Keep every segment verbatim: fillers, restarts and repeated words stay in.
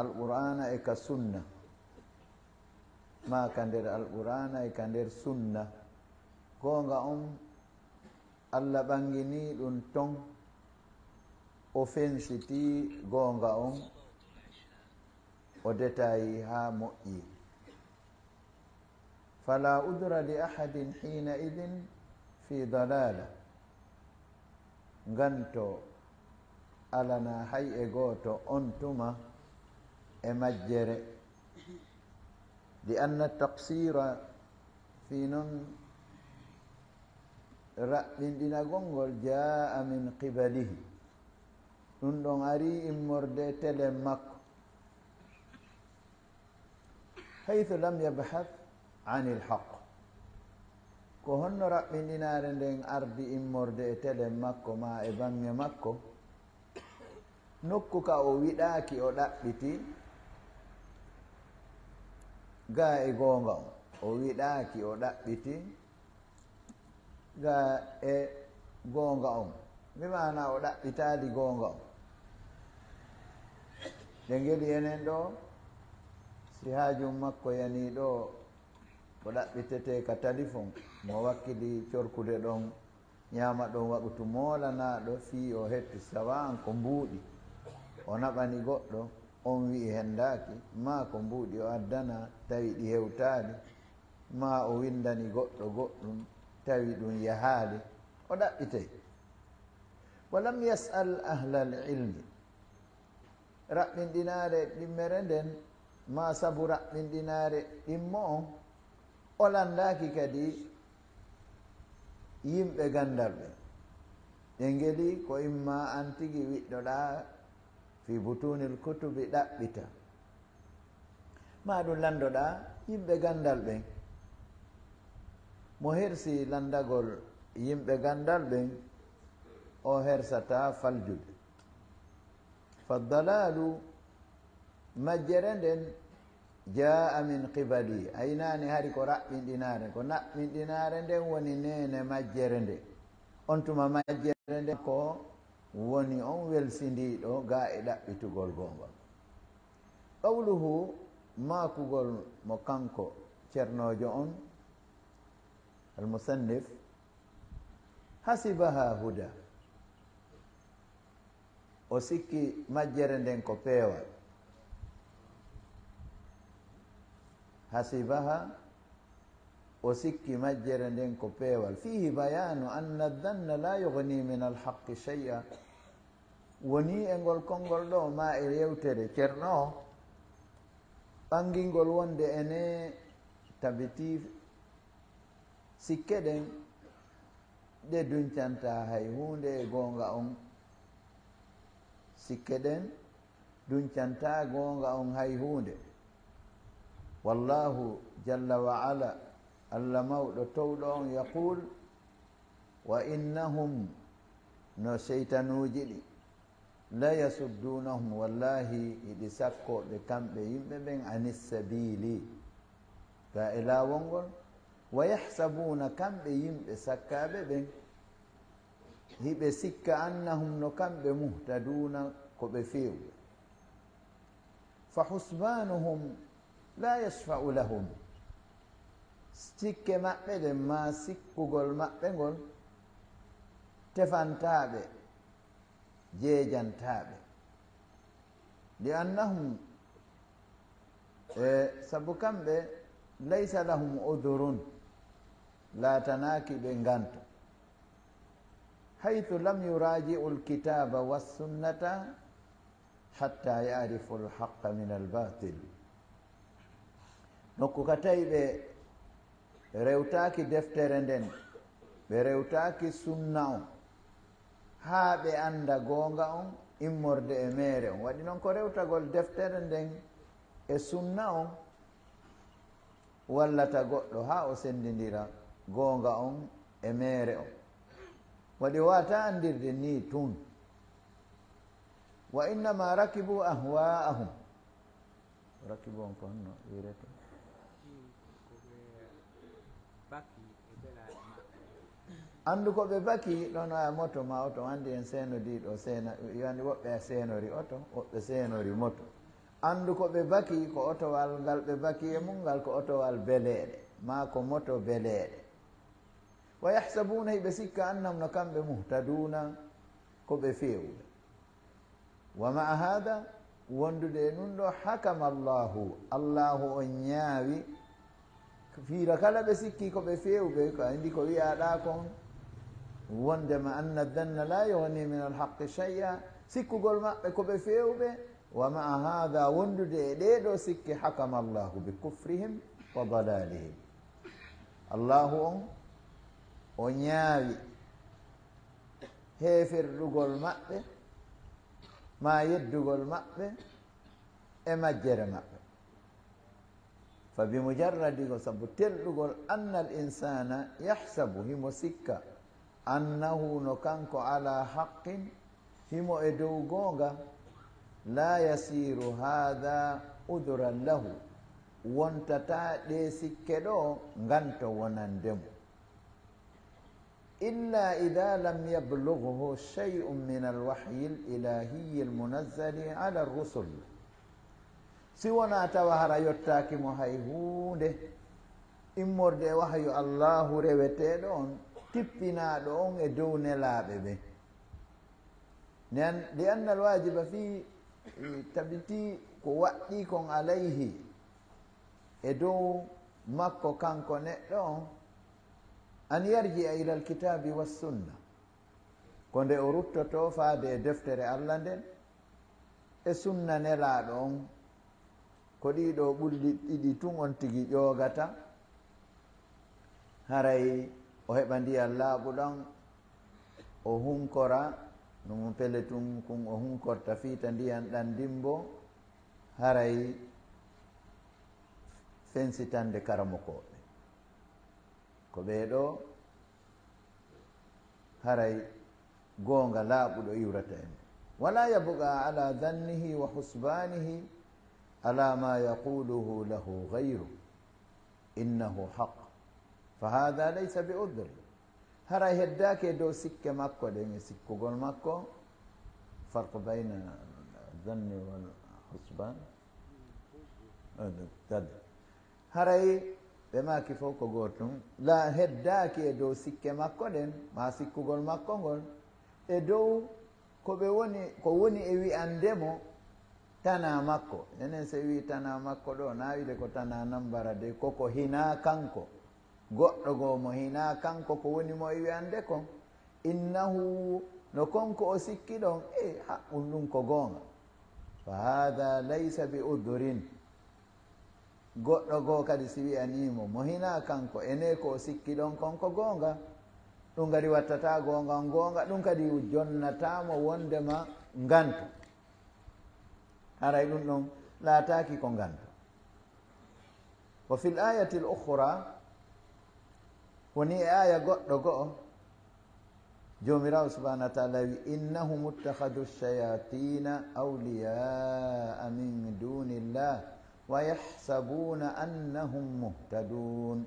Alqur'aana e ka sunna, maa ka nder Alqur'aana e ka nder sunna. Goonga on, Allah ɓanginii ɗum ton, o fensitii goonga on, o detaayi haa moƴƴi. Fala udra li ahadin hina idin fi dalala. Nganto alana hay e gooto on tuma e majjere. Li anna taqsira, fii non raɓɓinɗinagol ngol, jaa min qibalihi, ɗum ɗon ari immorde telen makko. Haythu lam yabhath anil haqq. Ko honno raɓɓinɗinaare nden ardi immorde e telen makko maa e baŋŋe makko? Nokku ka o wiɗaaki o ɗaɓɓiti, gaa e goonga on. O wiɗaaki o ɗaɓɓiti, gaa e goonga on. Bi maana o ɗaɓɓitaali goonga on. Ɗe ngeli enen ɗo, si haajum makko yanii ɗo, o ɗaɓɓitetee ka talifon, mo wakkili corkude ɗon, ñaama ɗon waɓutu moolanaaɗo fii o hetti sawa'an ko mbuuɗi. O naɓani goɗɗo, on wi'i hendaaki, maa ko mbuuɗi o addana, tawi ɗi hewtaali, maa o windani goɗɗo goɗɗum, tawi ɗum yahaali, o ɗaɓɓitay. Wa lam yas'al ahlal ilmi. Raɓɓinɗinaare ɗimmere nden, maa sabu raɓɓinɗinaare ɗimmo on, o landaaki kadi yimɓe gandal ɓen. Ɗe ngeli ko imma an tigi wiɗɗoɗaa fi butunil kutubi ɗaɓɓita. Maa ɗum landoɗaa yimɓe gandal ɓen. Mo hersi landagol yimɓe gandal ɓen, o hersataa faljude. Faddalalu, majjere nden, jaa min qibali. A yinaani hari ko raɓɓinɗinaare, ko naɓɓinɗinaare nden woni neene majjere nde. On tuma majjere nden ko woni on welsindiiɗo gaa e ɗaɓɓitugol goonga. Qawluhu, maakugol mo kanko cernoojo on, al-musannif, hasibaha huda. O sikki majjere nden ko peewal. Hasibaha, o sikki majjere nden ko peewal. Fihi bayanu anna dhanna la yughni min al-haqqi shay'a. Woni e ngol konngol ɗo, maa e yewtere Ceerno o, ɓangingol wonde ene tabiti sikke ɗen, ɗe duncantaa hay huunde e goonga on. Sikke ɗen duncantaa goonga on hay huunde. Wallahu jalla wa ala, Allah mawɗo towɗo on, yaqul, wa innahum, no seytanuuji ɗi, la yasuddunahum, wallahi, hiɗi sakkoo ɓe kamɓe yimɓe ɓen, anis sabili, gaa e laawol ngol, wa yahsabuna, kamɓe yimɓe sakkaaɓe ɓen, hiɓe sikka annahum, no kamɓe, muhtaduna, ko ɓe feewɓe. Fa husbanuhum la yashfa'u lahum, sikke maɓɓe ɗen, maa sikkugol maɓɓe ngol, tefantaa ɓe, jeejantaa ɓe. Li annahum, e sabu kamɓe, laysa lahum udurun, laatanaaki ɓe nganto. Haythu lam yuraji'u alkitaba wassunnata hatta ya'rifu alhaqqa min albatil. Nokku ka tawi ɓe rewtaaki deftere nden, ɓe rewtaaki sunna on, haa ɓe annda goonga on immorde e meere on. Waɗi non ko rewtagol deftere nden e sunna on wallata goɗɗo haa o senndindira goonga on e meere on. Waɗi o waawataa anndirde nii tun. Wa innama rakibu ahwa'ahum. Rakibu on ko honno wi'irete? Ko ɓe baki e belaaɗe maɓɓe. Anndu ko ɓe baki ɗon, a moto ma oto, anndi en seenodiiɗo seena, yo anndi woɓɓe a seenori oto, woɓɓe seenori moto. Anndu ko ɓe baki, ko otowal ngal ɓe baki e mum ngal, ko otowal beleeɗe, maa ko moto beleeɗe. Wa yahsabuuna, hiɓe sikka, annahum, no kamɓe, muhtaduuna, ko ɓe feewuɓe. Wa ma'a haada, wondude e ɗum ɗo, hakama Allahu, Allahu on ñaawi, fiira kala ɓe sikki ko ɓe feewuɓe, ko andi ko wi'aɗaa kon, wondema anna dhanna la yughni min alhaqqi shay'a, sikkugol maɓɓe ko ɓe feewuɓe, wa ma'a haada, wondude e ɗee ɗoo sikke, hakama Allahu bi kufrihim wa dalalihim. Allahu on, o ñaawi heeferɗugol maɓɓe, maa yeddugol maɓɓe e majjere maɓɓe. Fa bi mujarradi, ko sabu telɗugol, anna al insana yahsabu, himo sikka, annahu, no kanko, ala haqqin, himo e dow goonga, la yasiru haada udhran lahu, wontataa ɗee sikke ɗoo nganto wonande mo. Illa ida lam yablughu shay'un min alwahyi alilahiyi almunazzali ala rusul. Si wonaa tawa hara yottaaki mo hay huunde immorde e wahyu Allahu reweteeɗo on, tippinaaɗo on e dow nelaaɓe ɓe. Nen, li anna alwajiba fi, tabiti ko waɗɗii kon alayhi, e dow makko kanko neɗɗo on, an yarji'a ila alkitabi wassunna, ko nde o ruttoto faade e deftere Allah nden e sunna nelaaɗo on, ko ɗii ɗoo ɓulli ɗiɗi tun on tigi ƴoogata. Haray o heɓa ndiyan laaɓuɗan, o hunkora, no mo pele tun kun o hunkorta fiita ndiyan ɗan dimbo, haray fensitande karamokooɓe. Ko ɓee ɗoo haray goonga laaɓuɗo iwrata en. Wala yabqa ala dhannihi wa husbanihi ala ma yaquluhu lahu ghayru, innahu haq, fa hadha laysa bi udhri. Haray heddaaki e dow sikke makko ɗen e sikkugol makko. Farqu bayna dhanni wal husban. Haray ɓe maaki fof ko gootum. La, heddaaki e dow sikke makko ɗen, maa sikkugol makko ngol, e dow ko ɓe woni, ko woni e wi'ande mo tanaa makko. Enen, so e wi'i tanaa makko ɗoo, naa wi'de ko tanaa nambara de, ko ko hinaa kanko. Goɗɗo goo mo hinaa kanko ko woni mo e wi'ande kon. Innahu, no kon ko o sikki ɗon, e haqqun, ɗun ko goonga. Fa haada laysa bi udhrin. Goɗɗo goo kadi si wi'anii mo, mo hinaa kanko, enee ko o sikki ɗon kon ko goonga, ɗun kadi wattataa goonga on goonga, ɗun kadi jonnataa mo wondema nganto. Haray ɗun ɗon laataaki ko nganto. Wa fil ayatil ukhra, woni e aaya goɗɗo go'o, Joomiraawo subhaanahu wa ta'aala wi, "Innahum ittakhadhu shayatina awliyaa min dunillah wa yahsabuna annahum muhtadun."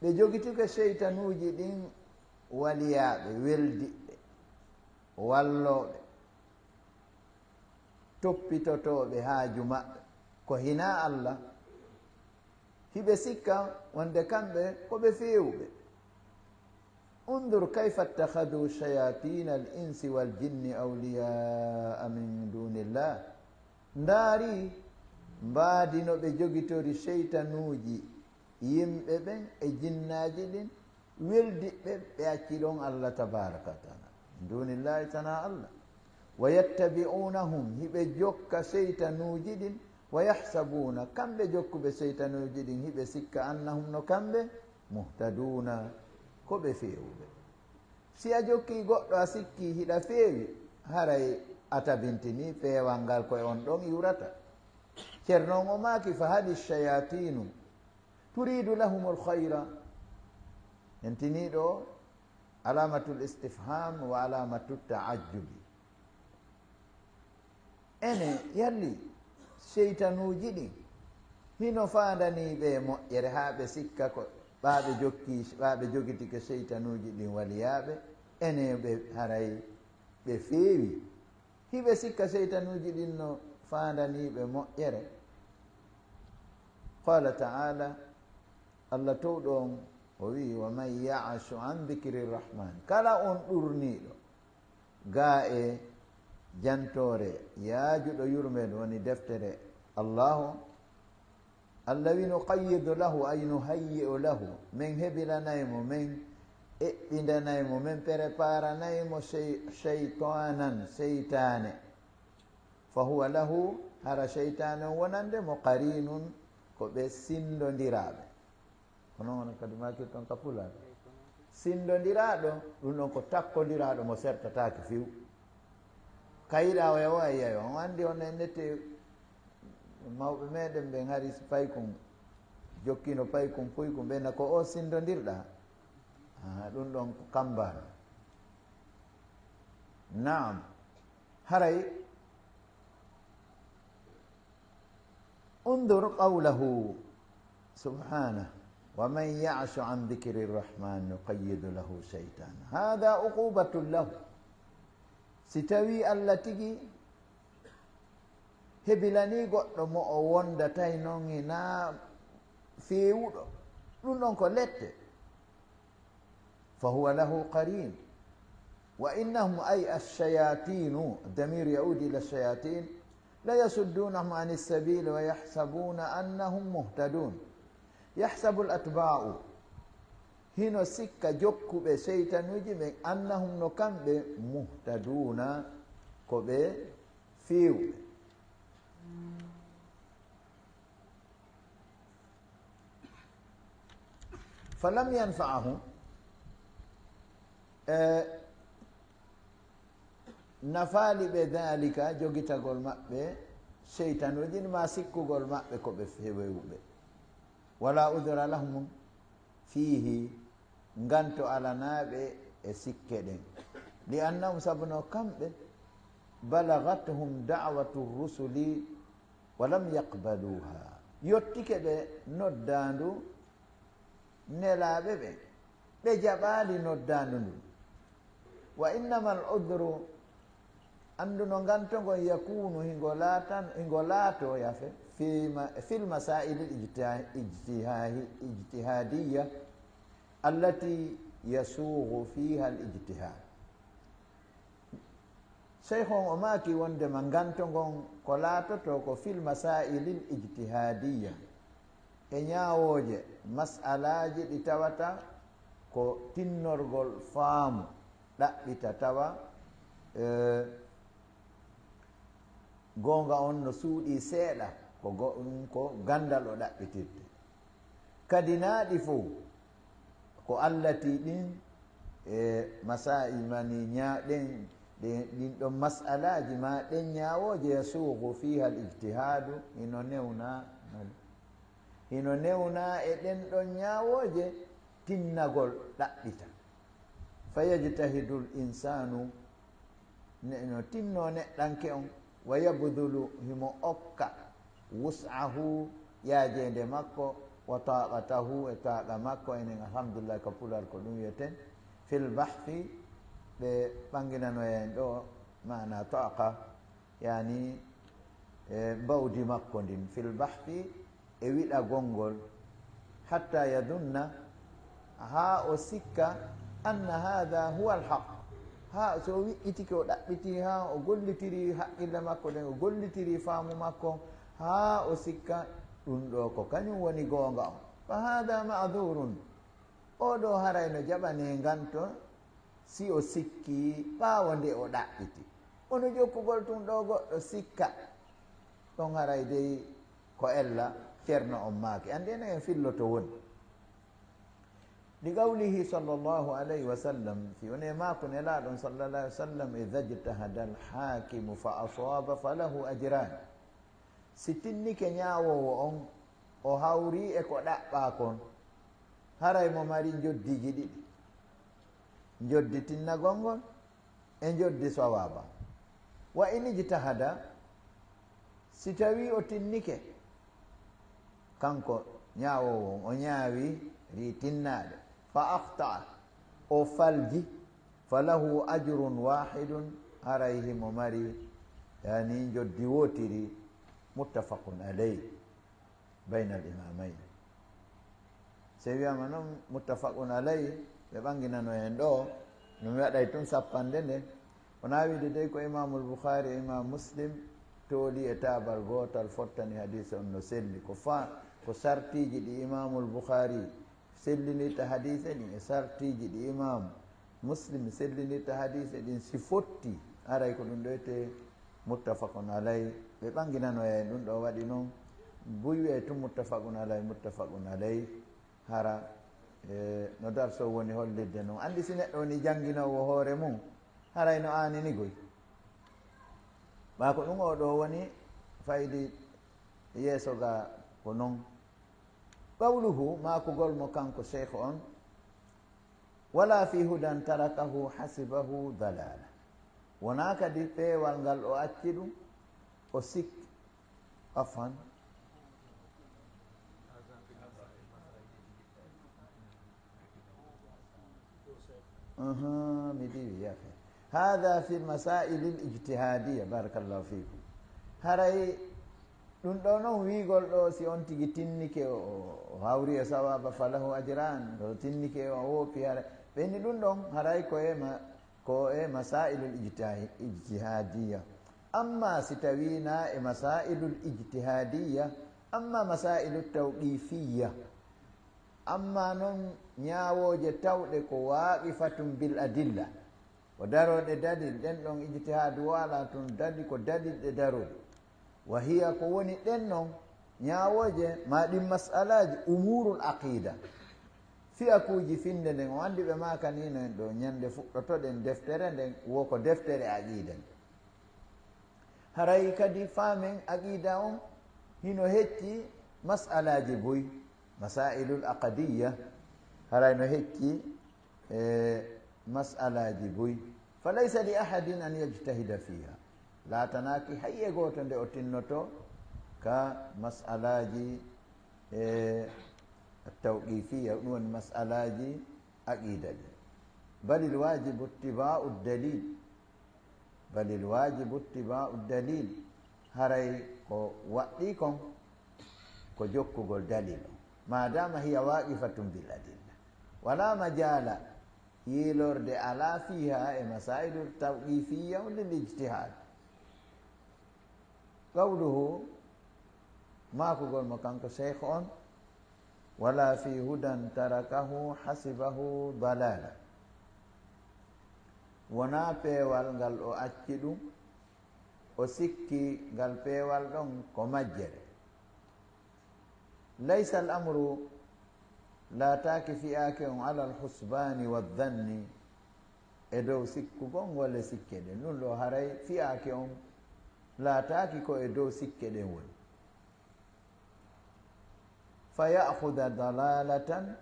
Ɓe jogitike seytanuuji ɗin waliyaaɓe, weldiɓɓe, wallooɓe, toppitotooɓe haaju maɓɓe, ko hinaa Allah. Hiɓe sikka wonde kamɓe ko ɓe feewuɓe. Undur kayfa ittakhadhu shayatina al-insi wal jinni awliyaa min dunillah. Ndaari mbaadi no ɓe jogitori seytanuuji yimɓe ɓen e jinnaaji ɗin, weldiɓɓe ɓe acci ɗon Allah tabaraka wa taala. Min dunillahi, tanaa Allah. Wa yattabi'unahum, hiɓe jokka seytanuuji ɗin, wa yahsabuna, kamɓe jokkuɓe seytanuuji ɗin, hiɓe sikka, annahum, no kamɓe, muhtaduna, ko ɓe feewuɓe. Si a jokkii goɗɗo, a sikkii hiɗa feewi, haray a tabintinii peewal ngal ko e on ɗon iwrata. Ceerno on o maaki, fa hali shayatinu turidu lahumul khayra. En tinii ɗo alamatul istifham wa alamatu ta'ajjubi. Ene yalli seytanuuji ɗin hino faandanii ɓe moƴƴere haa ɓe sikka ko ɓaaɓe jokki, ɓaaɓe jogitike seytanuuji ɗin waliyaaɓe? Ene ɓe haray ɓe feewi? Hiɓe sikka seytanuuji ɗin no faandaniiɓe moƴƴere. Qala ta'ala, Allah towɗo on o wi'i, "Wa man ya'shu an dhikri rahman," kala on ɗurniiɗo gaa e jantoore yaajuɗo yurmeen, woni deftere Allahu, Allah wi, "Nuqayyidu lahu ay nuhayyi'u lahu," men hebilanay mo, men eɓɓindanay mo, men preparanay mo shey-, shaytanan, seytaane. "Fa huwa lahu," hara seytaane on wonande mo, "qarinun," ko ɓe sindondiraaɓe. Ko non onon kadi makirton ka Pulaar. Sindondiraaɗo, ɗum ɗon ko takkondiraaɗo mo sertataake few. Kayiɗa o yawa e yayo. On anndi on en nette mawɓe meɗen ɓen hari si paykun, jokkino paykun puykun ɓen na ko o sindondirɗa. Ah, ɗum ɗon ko kambano. Naam. Haray, undur qawlahu subhanahu, "Wa man ya'shu an dhikri rahman nuqayyid lahu shaytan." Hada uqubatun lahu. Si tawi Allah tigi hebilani goɗɗo mo o wondatay non hina feewuɗo, ɗum ɗon ko lette. فهو له قرين. وإنهم أي الشياطين، الضمير يعود إلى الشياطين، ليصدونهم عن السبيل ويحسبون أنهم مهتدون. يحسب الأتباع، hino sikka jokkuɓe seytanuuji ɓen, أنهم no kamɓe, مهتدون ko ɓe feewuɓe. فلم ينفعهم، e nafaali ɓe ذلك jogitagol maɓɓe seytanuuji ma sikkugol maɓɓe ko ɓe feewuɓe. ولا عذر لهم فيه، nganto alanaaɓe e sikke ɗen. لأنهم، sabu no kamɓe, بلغتهم دعوة الرسل ولم يقبلوها، yottike ɓe noddaandu nelaaɓe ɓen, ɓe jaɓaali noddaandu ndun. وإنما العذر، anndu no nganto ngon, يكون، hingo laatan, hingo laato, yafe, في م-، في المسائل الاجتها-، اجتهاه-، اجتهادية التي يسوغ فيها الاجتهاد. Seyhu on o maaki wondema nganto ngon ko laatoto ko في المسائل الاجتهادية، e ñaawooje, mas'alaaji ɗi tawata ko tinnorgol faamu, ɗaɓɓita tawa, e, goonga on no suuɗii seeɗa, ko go-, ɗum ko ganndal o ɗaɓɓitirte. Kadi naa ɗi fow, ko allati ɗin e masaa'i mani ñaa-, ɗen, ɗen, ɗin ɗon mas'alaaji ma ɗen ñaawooje, يسوغ فيها الاجتهاد، hino newna, hino newna e ɗen ɗon ñaawooje tinnagol ɗaɓɓita. فيجتهد الإنسان، ne-, no tinno neɗɗanke on, ويبذل، himo okka, وسعه، yaajeende makko, وطاقته، e taaqa makko, enen alhamdulillah ka Pulaar ko ɗum wiyeten, في البحث، ɓe ɓanginanoya en ɗo maana taaqa, yani, e mbawdi makko ndin, في البحث، e wiɗagol ngol, حتى يظن، haa o sikka, أن هذا هو الحق، haa so o wi'itike, o ɗaɓɓiti, haa o gollitiri haqqille makko ɗen, o gollitiri faamu makko, haa o sikka ɗum ɗo ko kañum woni goonga on. فهذا معذور، oo ɗo haray no jaɓanee nganto, si o sikki ɓaawo nde o ɗaɓɓiti. Kono jokkugol tun ɗo goɗɗo sikka, ɗon haray dey ko ella ceerno on maaki. Anndi enen en filloto woni. لقوله صلى الله عليه وسلم، fii woni e maaku Nelaaɗo on صلى الله عليه وسلم: "إذا اجتهد الحاكم فأصاب فله أجران." Si tinnike ñaawoowo on, o hawri e ko ɗaɓɓaa kon, haray mo mari njoddiiji ɗiɗi. Njoddi tinnagol ngol e njoddi sawaaba. وإن اجتهد، si tawii o tinnike, kanko ñaawoowo on, o ñaawi ri tinnaade, فأخطأ، o falji, فله أجر واحد، haray himo mari Yani njoddi wootiri, muttafaqun alay, baynal imamayn. So wiyaama noon muttafaqun alay, ɓe ɓannginano heen ɗo, no mi waɗay tun sappande nde. Wonaa wiide dey ko Imaamul Bukhaari e Imaam Muslim tooli e taabal gootal fottani hadiise on no selli. Ko fa, ko sartiiji ɗi Imaamul Bukhaari sellinirta hadiise ɗin e sartiiji ɗi Imaam Muslim sellinirta hadiise ɗin, si fotti, haray ko ɗum ɗo wiyetee muttafaqun alay. Ɓe ɓannginano heen ɗum ɗo, waɗi noon buy wiyee tun muttafaqun alay, muttafaqun alay. Hara, e, no darso woni hollirde noon. Anndi si neɗɗo woni jannginoowo hoore mum, haray no aanini goy. Ɓaa ko ɗum oo ɗoo woni faydi yeeso ga ko noon. Qawluhu, maakugol mo kanko Sheikh on, "Wala fi hudan tarakahu hasibahu dalala." Wonaa kadi peewal ngal o acci ɗum, o sikki. Afwan. Aha, mi diwi, yaake. Hada fi masaili l ijtihadiya, barakallahu fikum. Haray ɗum ɗo noon wiigol ɗo, si on tigi tinnike o, o, o hawri e sawaba, falahu ajran, o tinnike o, o woopi, haray ɓenni ɗum ɗon, haray ko e ma, ko e masailul ijtiha-, ijtihadiya. Amma si tawi na e masailul ijtihadiya, amma masailu tawqifiya, amma noon ñaawooje tawɗe ko waaqifatun bil adilla, ko darooɗe dalil, ɗen ɗon ijtihaadu waala tun, dali ko dalil ɗe darooɗe. Wa hiya, ko woni ɗen noon ñaawooje, ma ɗin mas'alaaji, umuurul aqiida, fiyakuuji finnde nden, o anndi ɓe maakanino en ɗo, ñande fuɗɗotoɗen deftere nden, wo ko deftere aqiida nden. Haray kadi faamen aqiida on hino hecci mas'alaaji buy, masailul aqadiyya, haray no hecci, e, mas'alaaji buy. Fa laysa li ahadin an yajtahida fiha. Laatanaaki hay e gooto nde o tinnoto ka mas'alaaji, e, tawqifiyya, ɗum woni mas'alaaji aqiida ɗi. Balil waajibu ittiba'u dalil. Balil waajibu ittiba'u dalil. Haray ko waɗɗii kon ko jokkugol dalil on. Maadaama hiya waaqifatun bil adilla. Wala majaala, yiilorde alaa fiha e masailu tawqifiyya lil ijtihad. Qawluhu, maakugol mo kanko Sheikh on, "Wala fi hudan tarakahu hasibahu dalala." Wonaa peewal ngal o acci ɗum, o sikki ngal peewal ɗon ko majjere. Laysa al amru, laataaki fiyaake on, ala al husbani wa dhanni, e dow sikku gon walla sikke ɗen. Ɗum ɗo haray fiyaake on laataaki ko e dow sikke ɗen woni. Fa ya'khudha dalalatan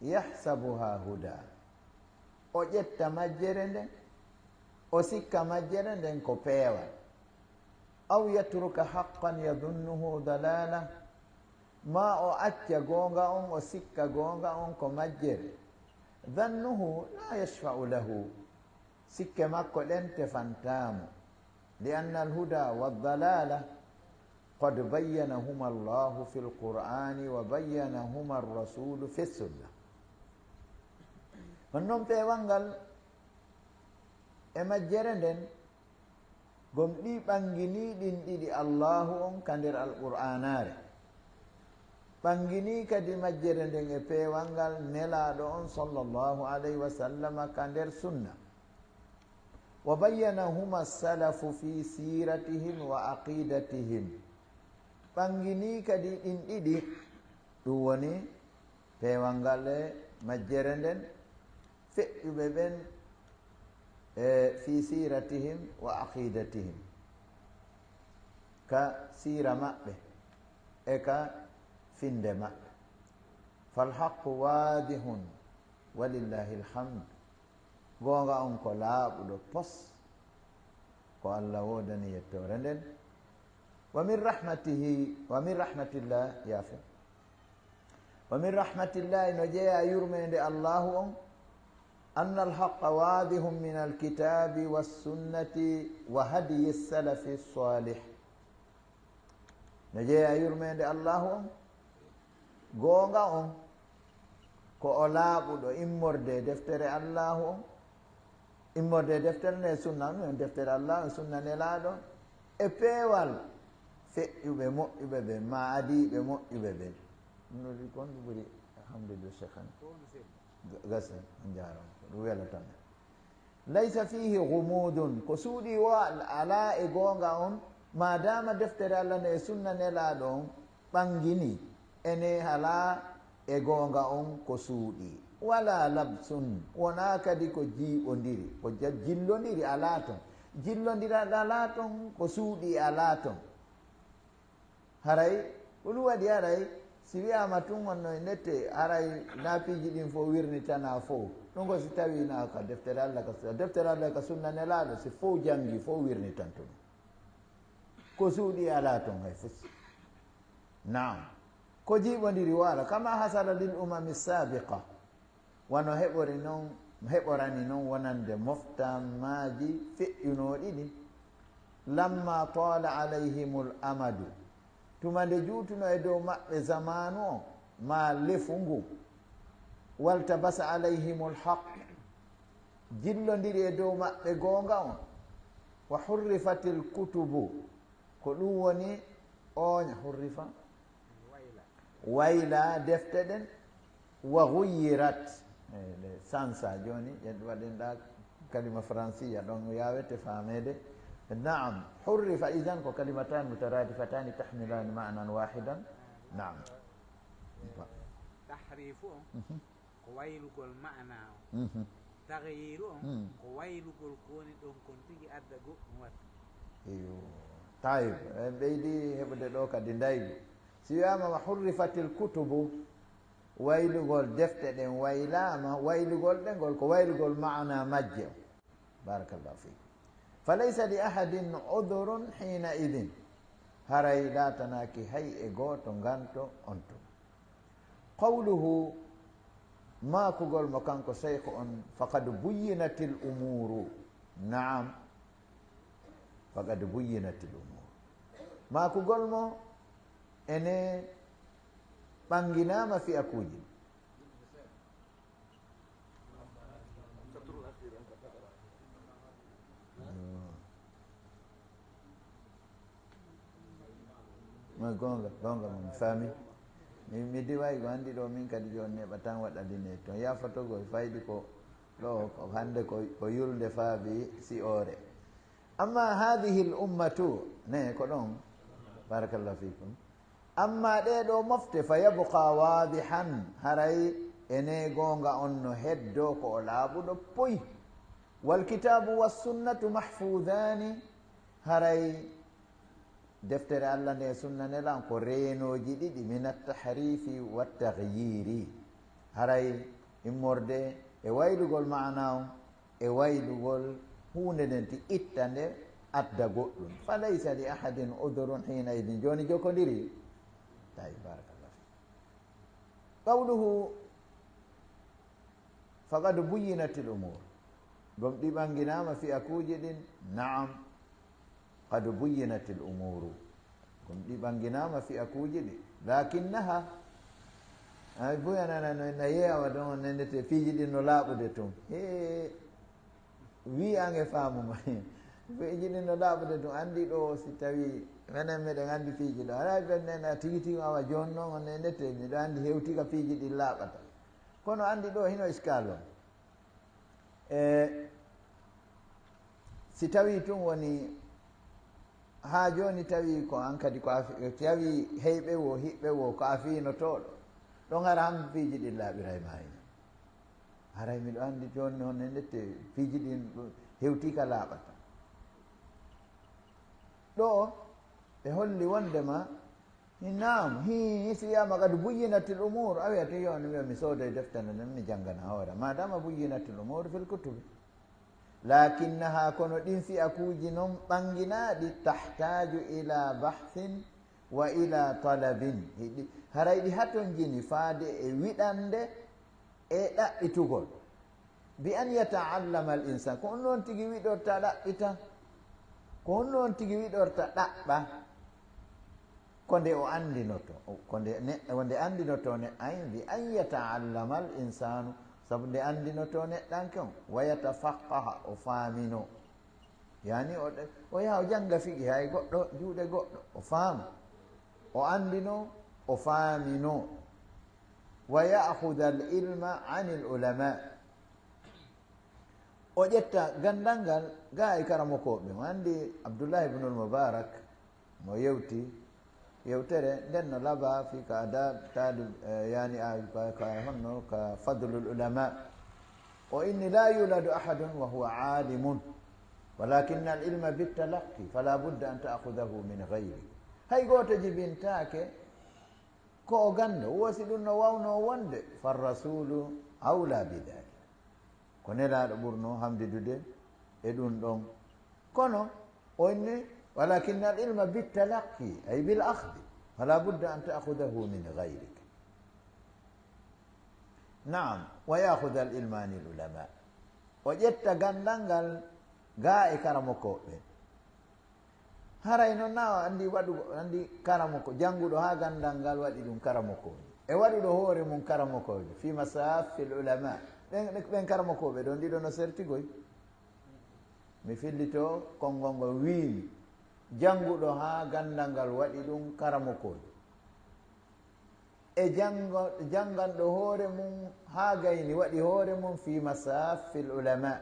yahsabuha huda. O ƴetta majjere nden, o sikka majjere nden ko peewal. Aw yatruka haqqan yadhunnuhu dalala. Ma o acca goonga on, o sikka goonga on ko majjere. Dhannuhu la yashfa'u lahu. Sikke makko ɗen tefantaa mo. Li anna al huda wa dalala qad bayyanahuma Allahu fil Qur'ani wa bayyanahuma ar-Rasulu fis sunna. Hon non peewal ngal e majjere nden, gom ɗi ɓanginii ɗin ɗiɗi Allaahu on ka nder Alqur'aanaare. Ɓanginii kadi majjere nden e peewal ngal Nelaaɗo on sallallahu alayhi wa sallama ka nder sunna. Wa bayyanahuma salafu fi siratihim wa aqidatihim. Ɓanginii kadi ɗin ɗiɗi, ɗum woni peewal ngal e majjere nden, feƴƴuɓe ɓen e fi siratihim wa aqidatihim, ka siira maɓɓe e ka finnde maɓɓe. Fal haqqu wadihun, walillahi alhamd. Goonga on ko laaɓuɗo pos, ko Allah woodani yettoore nden. Wa min rahmatihi, wa min rahmatillah, yaafo. Wa min rahmatillahi, no jeyaa yurmeende Allahu on, أن الحق واضح من الكتاب والسنة وهدي السلف الصالح. No jeeya yurmeende Allahu on, goonga on, ko o laaɓuɗo immorde e deftere Allahu on, immorde e deftere nde e sunna, ɗum en deftere Allahu e sunna Nelaaɗo on, e peewal feƴƴuɓe moƴƴuɓe ɓen, ma adiiɓe moƴƴuɓe ɓen. Ɗum ɗo kon ɗum ɓuri, alhamdulillah, Cheikh Hamid. Gasi, on jaaraama. Ɗum welataa men. Laysa fiihi gumuudun, ko suuɗii o alaa e goonga on, maadaama deftere Allah nde e sunna Nelaaɗo on ɓanngini, ene alaa e goonga on ko suuɗii. Walaa labsun, wonaa kadi ko jiiɓondiri, ko ja-, jillondiri alaa ton. Jillondiral alaa ton, ko suuɗii alaa ton. Haray, ko ɗum waɗi haray, si wiyaama tun wonno e nette, haray na piiji ɗin fof wirnitanaa fof. Ɗum ko si tawii na ka deftere Allah ka, deftere Allah ka sunna Nelaaɗo, si fof janngi, fof wirnitanto ɗum. Ko suuɗii alaa ton hay fus. Naam. Ko jiiɓondiri waala, kama hasala lil umami sabiqa. Wano heɓori non, heɓorani non wonande moftammaaji feƴƴunooɗi ɗin. Lamma taala alayhimul amadu, tuma nde juutuno e dow maɓɓe zamaanu o, maa lefu ngu. Waltabasa alayhimul haq, jillondiri e dow maɓɓe goonga on. Wa hurrifatil kutubu, ko ɗum woni ooña, hurrifa, wayla defte ɗen, wa guyyirat, e, ɗe sansa. Jooni, en waɗen ɗa kalima faransiya, ɗon yaawete faameede. Naam, hurrifa idan ko kalimatani mutaradifatan tahmilani ma'nan wahidan. Naam. Tahrifu on, mhm, ko waylugol maana on. Mhm. Taghyiru on, mm, ko waylugol ko woni ɗon kon tigi adda goɗɗum watta. Iyo. Tayib, en ɓeydi heɓude ɗo kadi ndaygu. Si wiyaama wa hurrifatil kutubu, waylugol defte ɗen waylaama, waylugol ɗe ngol ko waylugol maana majje on. Barakallahu fiik. Falaysa li ahadin udhrun hina idin. Haray laatanaaki hay e gooto nganto on tuma. Qawluhu, maakugol mo kanko seyku on, faqad buyyinatil umuuru. Naam, faqad buyyinatil umuuru. Maakugol mo ene ɓannginaama fiyakuuji. Ma goonga, goonga, mi faami. Mi, mi diway ko anndi ɗo min kadi jooni neɓa tan waɗa line toon. Yaafotogol faydi ko ɗo, ko hannde ko, ko yulnde faabi si'oore. Amma hadhihi al ummatu, ne ko ɗon. Barakallahu fikum. Amma ɗee ɗoo mofte, fa yabqa waadihan, haray ene goonga on no heddoo ko o laaɓuɗo poy. Wal kitaabu was sunnatu mahfuudaani, haray deftere Allah nde e sunna Nelaaɗo ko reenooji ɗiɗi, min at tahriifi wat taghyiiri. Haray immorde e waylugol maana on, e waylugol huunde nden ti itta nde adda goɗɗum. Fa laysa li ahadin udhrun hiina idin. Jooni jokondiri. Tawi, barakallah fik. Qawluhu, faqad buyyinatil umur. Gom ɗi ɓannginaama fi'akuuji ɗin? Naam. Qad buyyinatil umuru. Gom ɗi ɓannginaama fi'akuuji ɗi. Lakinnaha, ay buyanana no na yeewa ɗon, on nendete piiji ɗin no laaɓude tun. He, wi an e faamu ma. Piiji ɗin no laaɓude tun. Anndi ɗo, si tawi menen meɗen anndi piiji ɗo. Haray ɓen nena tigi tigi awa jooni noon, on nendete, miɗo anndi hewti ka piiji ɗin laaɓata. Kono anndi ɗo hino iskaal on. E si tawii tun woni haa jooni, tawii ko an kadi ko a fi-, tawii heyɓe wo, hiɓɓe wo, ko a fiinotooɗo, ɗon hara han piiji ɗin laaɓiray ma hino. Haray miɗo anndi jooni noon ne ndette piiji ɗin ɗo hewtii ka laaɓata. Ɗo ɓe holli wonndema Naam, hii, si wiyaama qad buyyinatil umuur, a wiyata yo, mi wiya mi soodoy defte nde nden, mi janngana hoore. Maadaama buyyinatil umuur fil kutubi. Lakinnaha, kono ɗin fi'akuuji non ɓannginaaɗi, tahtaaju ila bahthin wa ila talabin. Hiɗi, haray ɗi hatonjini faade e wiɗannde e ɗaɓɓitugol. Bi an yataallama al insan, ko on noon tigi wiɗorta ɗaɓɓita, ko on noon tigi wiɗorta ɗaɓɓa, ko nde o anndinoto, ko nde neɗɗo, ko nde anndinoto ne, ay, bi an yataallama al insanu, sabu nde anndinoto neɗɗanke on, wa yatafaqqaha, o faamino. Yani o, o yaha o jannga fiqi hay goɗɗo, juuɗe goɗɗo, o faama. O anndino, o faamino. Wa ya'khudha al ilma anil ulama. O ƴetta ganndal ngal ga e karamokooɓe. O anndi Abdullah ibn al Mubarak, mo yewti yewtere nden no laba fi ka adab talib, eh, yani a, ka, ka honno ka fadlul ulama. O inni la yuladu ahadun wa huwa alimun, walakin al ilma bittalaqqi, fala budda an ta'khudahu min ghayri. Hay gooto jibintaake ko o ganndo, woosi ɗum no wawno wonde, farrasulu awla bidalik. Ko nelaaɗo ɓurno hamdidude e ɗum ɗon. Kono o inni, walakin al ilma bittalaqqi, ay bil akhdi, fala budda an ta'khudahu min ghayrik. Naam, wa ya'khudha al ilma anil ulama. O ƴetta ganndal ngal ga e karamokooɓe. Haray noon na o anndi waɗugo, anndi karamoko, jannguɗo haa ganndal ngal waɗi ɗum karamokoojo. E waɗuɗo hoore mum karamokoojo, fi masaffil ulama. Ɓen, ɓen karamokooɓe ɗon ɗiɗo no sertigoy. Mi fillito konngol ngol wiimi, jannguɗo haa ganndal ngal waɗi ɗum karamokoojo. E janngo-, jannganɗo hoore mum haa gayni, waɗi hoore mum fi masaffil ulama.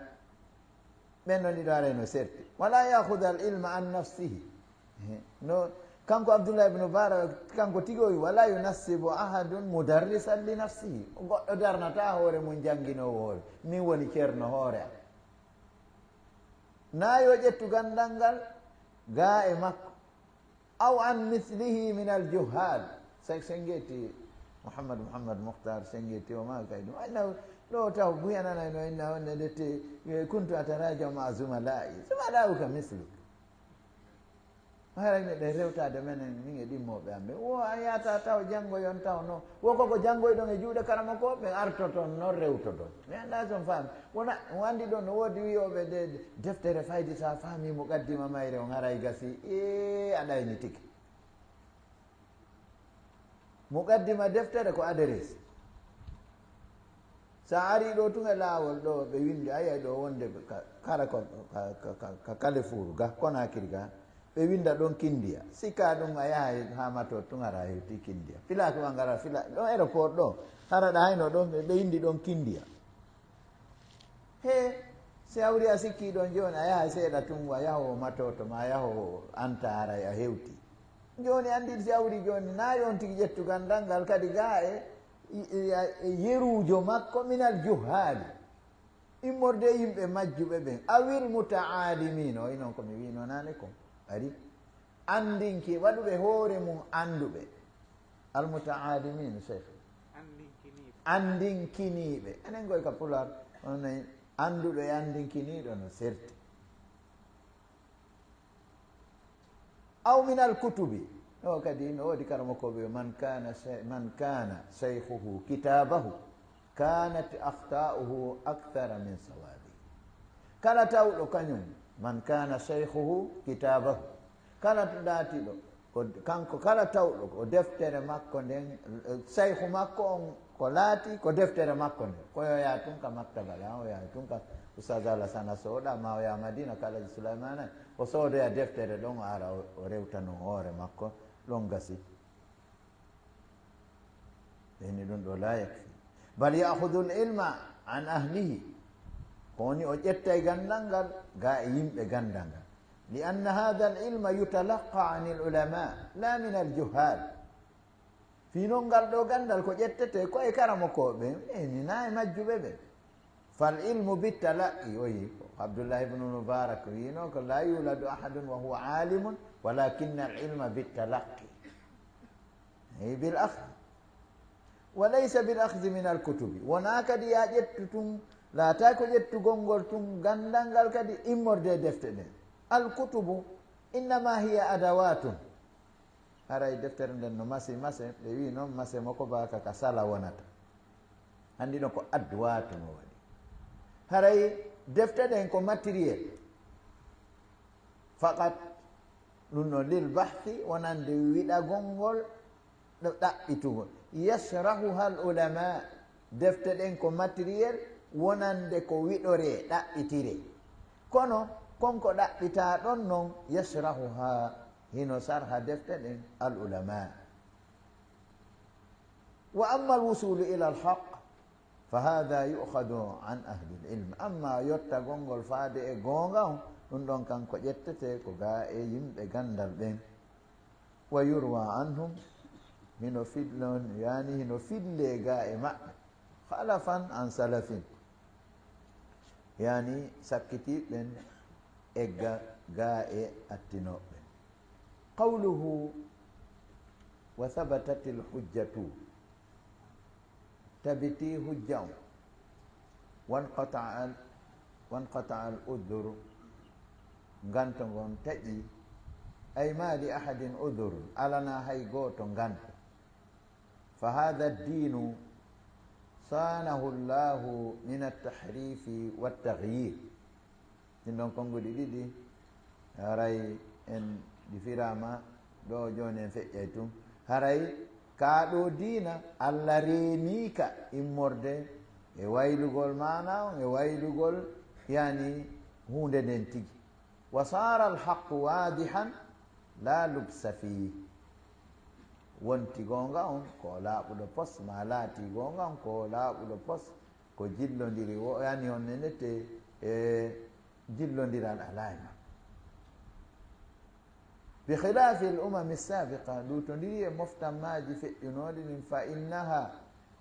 Ɓen ɗon ɗiɗo haray no serti. Wala ya'khudha al ilma an nafsihi. He, no, kanko Abdullah ibn Mubarak, kanko tigi o wi, wala yunassibu ahadun mudarrisan li nafsihi. Goɗɗo darnata hoore mum jannginoowo hoore. Min woni ceerno hoore am. Na yo ƴettu ganndal ngal ga e makko. Aw an mislihi min al juhal. Sen, sen ngeeti Muhammad, Muhammad Mukhtar, sen ngeeti o maa kay ɗum. Ay, na, ɗo taw buyananay no inna wonde ndette, eh, kuntu ataraja ma zumala'i. Zumala'uka misluk. Haray meɗen rewtaade menen min e ɗimmooɓe am ɓe. Wo a yahata taw janngoyon taw noon. Wo koko janngoyɗon e juuɗe karamokooɓe ɓen artoton noon rewtoton. Mi anndaa so on faami. Wona, on anndi ɗon no woodi wiyooɓe de, de, deftere fayde so a faami muqaddima mayre on haray gasii. Ee, a ɗaynitike. Muqaddima deftere ko aderees. So a arii ɗo tun e laawol ɗo ɓe winndi, a yiyay ɗo wonde ka, kara ko, ka, ka, ka, ka Kalefuur ga, Konaakiri ga, ɓe winnda ɗon Kindiya. Sikkaa ɗum a yahay haa Mato tun hara a hewtii Kindiya. Filaaki ma ngara fila, ɗon aéroport ɗo, hara ɗa hayno ɗon ɓe, ɓe winndi ɗon Kindiya. He, si hawri a sikkii ɗon jooni, a yahay seeɗa tun, a yahowo Mato to ma, a yahowo Anta haray a hewtii. Jooni anndin si hawri jooni, na yo on tigi ƴettu ganndal ngal kadi ga e, e, e, e yeruujo makko minal juhaali. Immorde e yimɓe majjuɓe ɓen. Awil muta'alimina, o yi noon ko mi wiino naane kon. Ari. Anndinki, waɗuɓe hoore mum annduɓe. Al muta'alimin, Cheikh. Anndinkiniiɓe. Anndinkiniiɓe. Enen ngoy ka Pulaar, on nayi annduɗo e anndinkiniiɗo no serti. Aw min al kutubi. O kadi no woodi karamokooɓe, man kana shay-, man kana shaykhuhu kitabahu, kanat akhta'uhu akthara min sawabihi. Kala tawɗo kañum, man kana shaykhuhu kitabahu, kala to laatiiɗo, ko kanko kala tawɗo ko deftere makko nden, shaykhu makko on ko laati ko deftere makko nden, ko yo yaa tun ka maktaba ga, o yaa tun ka Ustaz Alasana Sooda, ma o yaa Madina ka Alaji Sulaymana, o soodoya deftere ɗon, o ara o, o rewta non hoore makko, ɗon gasi. Ɓeyni ɗum ɗo la yakfi. Bal ya'khudhu al-ilma an ahlihi. Ko woni o ƴettay ganndal ngal ga e yimɓe ganndal ngal. Li anna hadha al-ilma yutalaqqa an al-ulama, la min al-juhal. Fii non ngal ɗo ganndal ko ƴettete ko e karamokooɓe, ɓeyni na e majjuɓe ɓe. Fal ilmu bittalaqqi, o yi ko Abdullah ibn Mubarak wiino ko la yuladu ahadun wa huwa alimun, walakinna al ilma bittalaqqi. Ey, bil akhdi. Wa laysa bil akhdi min al kutubi. Wonaa kadi yaa ƴettu tun, laataaki ko ƴettugol ngol tun, ganndal ngal kadi immorde e defte ɗen. Al kutubu innama hiya adawatun. Haray deftere nden no masi mase, ɓe wi noon mase mo ko baaka ka sala wonata. Anndi ɗon ko adduwaatu mo waɗi. Haray defte ɗen ko matériel. Faqat ɗum ɗo lil bahthi, wonande wiɗagol ngol, ɗo ɗaɓɓitugol. Yashrahuha al ulama, defte ɗen ko matériel wonande ko wiɗoree, ɗaɓɓitiree. Kono kon ko ɗaɓɓitaa ɗon non, yashrahuha, hino sarha defte ɗen al ulama. Wa amma al wusulu ila al haqq, fa hada yu'khadu an ahli al ilm. Amma yottagol ngol faade e goonga on, ɗum ɗon kan ko ƴettete ko gaa e yimɓe ganndal ɓen. Wa yurwa anhum, hino fillon, yani hino fillee gaa e maɓɓe. Khalafan an salafin. Yani sakkitiiɓe ɓen egga gaa e attinooɓe ɓen. Qawluhu, wa thabatat al hujjatu. Tabitii hujja on. Wanqata'a al-, wanqata'a al udhru. Nganto ngon taƴi. Ay ma li ahadin udhrun. Alanaa hay gooto nganto. Fa hadha ad-dinu sanahu Allahu min at-tahrifi wat-taghyir. Ɗin ɗon konnguɗi ɗiɗi, haray en ɗi firaama ɗo, jooni en feƴƴay tun. Haray kaa ɗoo diina, Alla reenii ka immorde e waylugol maana on, e waylugol, yani, huunde nden tigi. Wa saara al-haqqu waadihan laa lubsa fiih. Wonti goonga on ko laaɓuɗo pos, maa laatii goonga on ko laaɓuɗo pos, ko jillondiri, wo-, yani on nenete e jillondiral alaa e makko. Bi khilaafi al umami sabiqa, luutondiri e moftammaaji feƴƴunooɗi ɗin, fa innaha,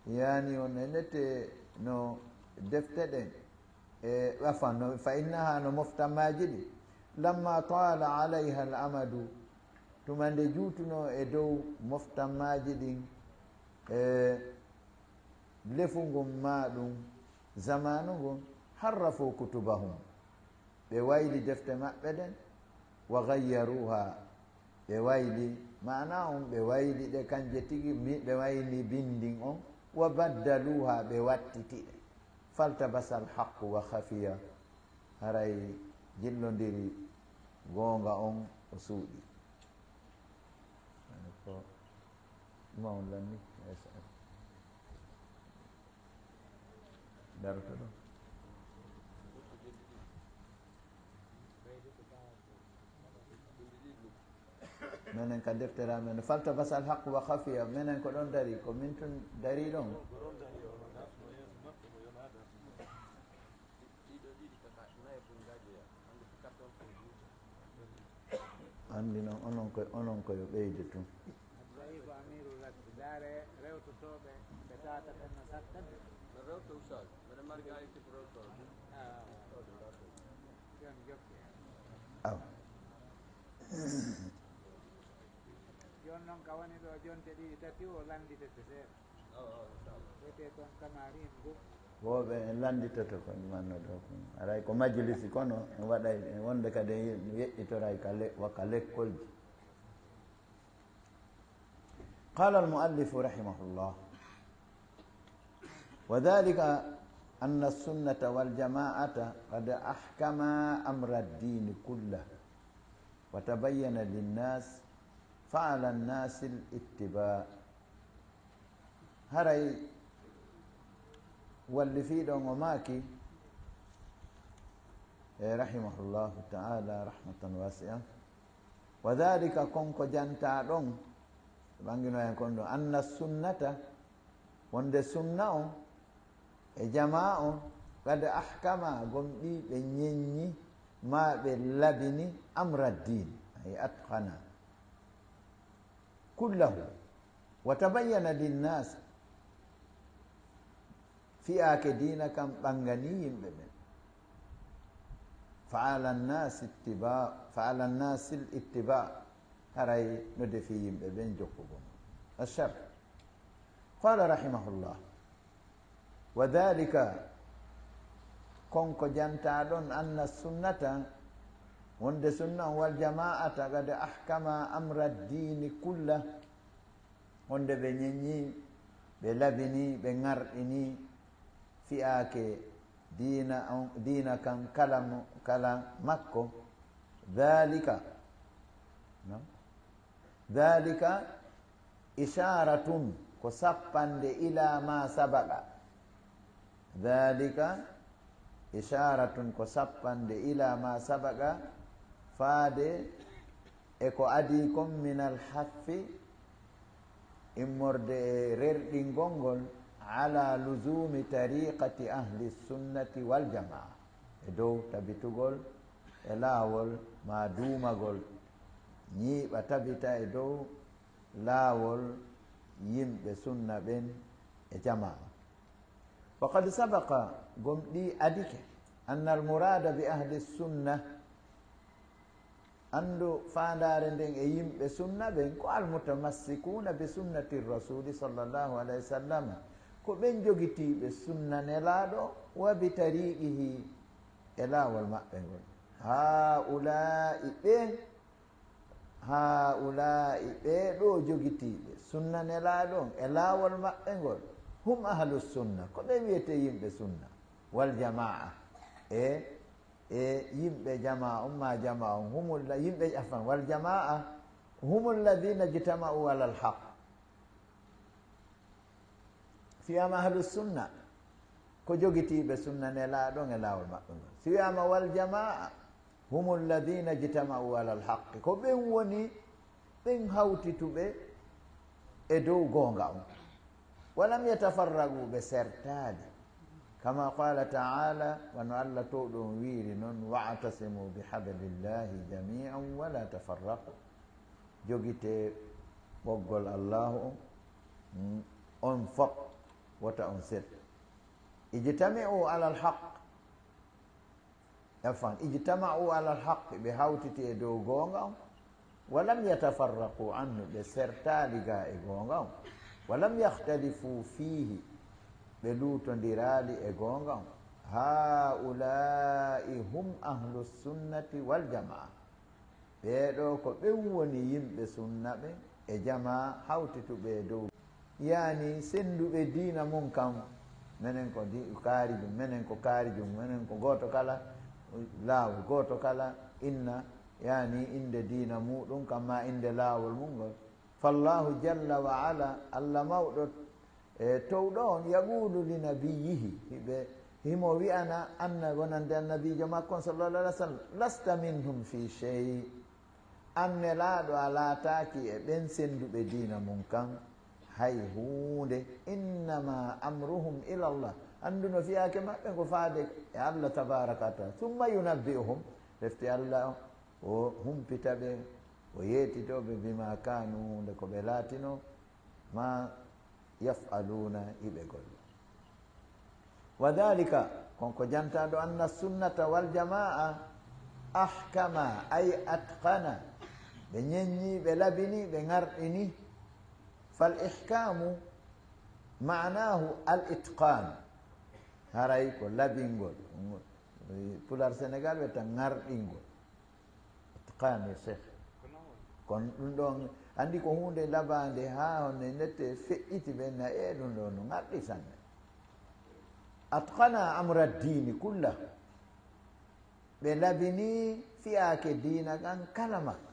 yani on nenete no defte ɗen, e, afan, no, fa innaha no moftammaaji ɗin, lamma taala alayha al amadu, tuma nde juutunoo e dow moftammaaji ɗin, e, lefu ngun maa ɗum zamaanu ngun, harrafu kutubahum, ɓe wayli defte maɓɓe ɗen, wa gayyaruha, ɓe wayli maana on, ɓe wayli ɗe kanje tigi, mi-, ɓe wayli bindin on, wa baddaluha, ɓe wattiti ɗe. Faltabasa alhaqqu wa khafiya, haray jillondiri goonga on o suuɗi. Ko ɗuma on lanni? Yes. Daroto ɗo. Menen ka deftere amen, faltabasa alhaqqu wa khafiya, menen ko ɗon dari, ko min tun dari ɗon. Ɗiɗo, ɗiɗi, tata, nayi, bungaajo ya. Hande ko quatre ans ko juuti. Anndi noon, onon ko, onon ko yo ɓeyde tun. Abdoulaye ko Amirou Rafi, ndaare rewtotooɓe, ɓe taata ɓen no satta ɓe. No rewto Oustaz, mbeɗa mari ka équipe rewtooɓe. Ah, ah, ah. Jon jokki. Aw. Jon noon ka woni ɗo jonte ɗiɗi tati o lannditete seeɗa. Wiyetee toon Kamarin Mboup. Wooɓe en lannditoto ko ɗumanno ɗo ko. Aray ko majlisi kono en waɗay, en wonde kadi en yeƴƴitoray ka le-, wa ka lekkolji. Qala al-muallifu rahimahullah, wa dhalika anna as-sunnata wal jama'ata qad ahkama amra ad-dini kullah, wa tabayyana lin-nas, fa ala an-nasi al-ittiba'. Haray wallifiiɗo on o maaki, e, rahimahullahu ta'ala rahmatan wasi'a, wa dhalika, kon ko jantaa ɗon, ɓangino en kon ɗon, anna sunnata, wonde sunna on e jamaa on, qad ahkama, gomɗii ɓe ñeññi, maa ɓe labini, amra diin, ay atqana, kullahu, wa tabayyana linnaas, fiyaake diina kan ɓanganii yimɓe ɓen. Fa ala nnaasi ittiba-, fa ala nnaasi l ittiba, haray no defii yimɓe ɓen jokkugol. Ashar. Qala rahimahullah, wa dhalika, kon ko jantaa ɗon, anna sunnata, wonde sunna on, wal jamaata, qad ahkama amra diini kulla, wonde ɓe ñeññii, ɓe labinii, ɓe ŋarɗinii fiyaake diina on, diina kan kala mo, kala makko. Dhalika, no? Dhalika isharatun, ko sappande, ila ma sabaqa. Dhalika isharatun, ko sappande, ila ma sabaqa, faade e ko adii kon, minal haffi, immorde e rerɗingol ngol, ala luzumi tariqati ahli sunnati wal jamaa, e dow tabitugol e laawol ma duumagol, ñiiɓa tabita e dow laawol yimɓe sunna ɓen e jamaa. Wa qad sabaqa, gomɗii adike, anna al murada bi ahli sunna, anndu faandaare nden e yimɓe sunna ɓen, ko al mutamassikuuna bi sunnati rasuli sallallahu alayhi wa sallam, ko ɓen jogitiiɓe sunna Nelaaɗo, wa bi tariqihi, e laawol maɓɓe ngol. Haa'ulaa'i, ɓe, haa'ulaa'i, ɓee ɗoo jogitiiɓe sunna Nelaaɗo on e laawol maɓɓe ngol, hum ahlu sunna, ko ɓe wiyetee yimɓe sunna, wal jamaa, e, e yimɓe jamaa on, ma jamaa on, humul, yimɓe, afan, wal jamaa, humul ladina jtama'u alal haq. Si wiyaama ahlu sunna, ko jogitiiɓe sunna Nelaaɗo on e laawol maɓɓe ngol. Si wiyaama wal jamaa, humul ladina jtama'u alal haqqi, ko ɓen woni ɓen hawtituɓe e dow goonga on. Walam yatafarraqu, ɓe sertaali. Kama qala ta'ala, wano Allah toowɗo on wiiri non, wa'tasimu bi hablillahi jami'an wala tafarraqu. Jogitee ɓoggol Allaahu on, mm, on fop, wota on sertu. Ijtami'u alal haq. Afan, ijtama'u alal haq, ɓe hawtiti e dow goonga on. Walam yatafarraqu anhu, ɓe sertaali gaa e goonga on. Walam yakhtalifu fiihi, ɓe luutondiraali e goonga on. Haa'ulaa'i hum ahlu sunnati wal jamaa. Ɓee ɗoo ko ɓen woni yimɓe sunna ɓen e jamaa hawtituɓe e dow. Yaani sennduɓe diina mun kan, menen ko di-, kaari jum, menen ko kaari jum, menen ko gooto kala, laawol gooto kala, inna, yaani innde diina muuɗum kan, maa innde laawol mun ngol. Fallaahu jalla wa ala, Allah mawɗo e toowɗo on, yaqulu li nabiyyihi, hiɓe, himo wi'ana anna-, wonande annabiijo makko on, sallallahu alaihi wasallam, lasta minhum fi shay. An Nelaaɗo, a laataaki e ɓen sennduɓe diina mun kan hay huunde. Innama amruhum ila Allah. Anndu no fiyaake maɓɓe ko faade e Allah tabaraka wa taala. Summa yunabbi'uhum. Refti Allah o humpita ɓe, o yeetitoo ɓe, bima kanu, nde ko ɓe laatino, ma yaf'aluna, hiɓe golla. Wa dhalika, kon ko jantaaɗo anna sunnata wal jamaa ahkama, ay atqana, ɓe ñeññi, ɓe labini, ɓe ŋarɗini. Fal ihkamu ma'nahu al itqan, haray ko labingol. Pular Senegal wiyata ŋarɗingol. Itqan, ya Sheikh. Kono ɗum ɗon, anndi ko huunde labaande haa honno nette feƴƴiti ɓe na, e ɗum ɗo no ŋarɗi sanne. Atqana amra diini kulla. Ɓe labini fiyaake diina kan kala makka.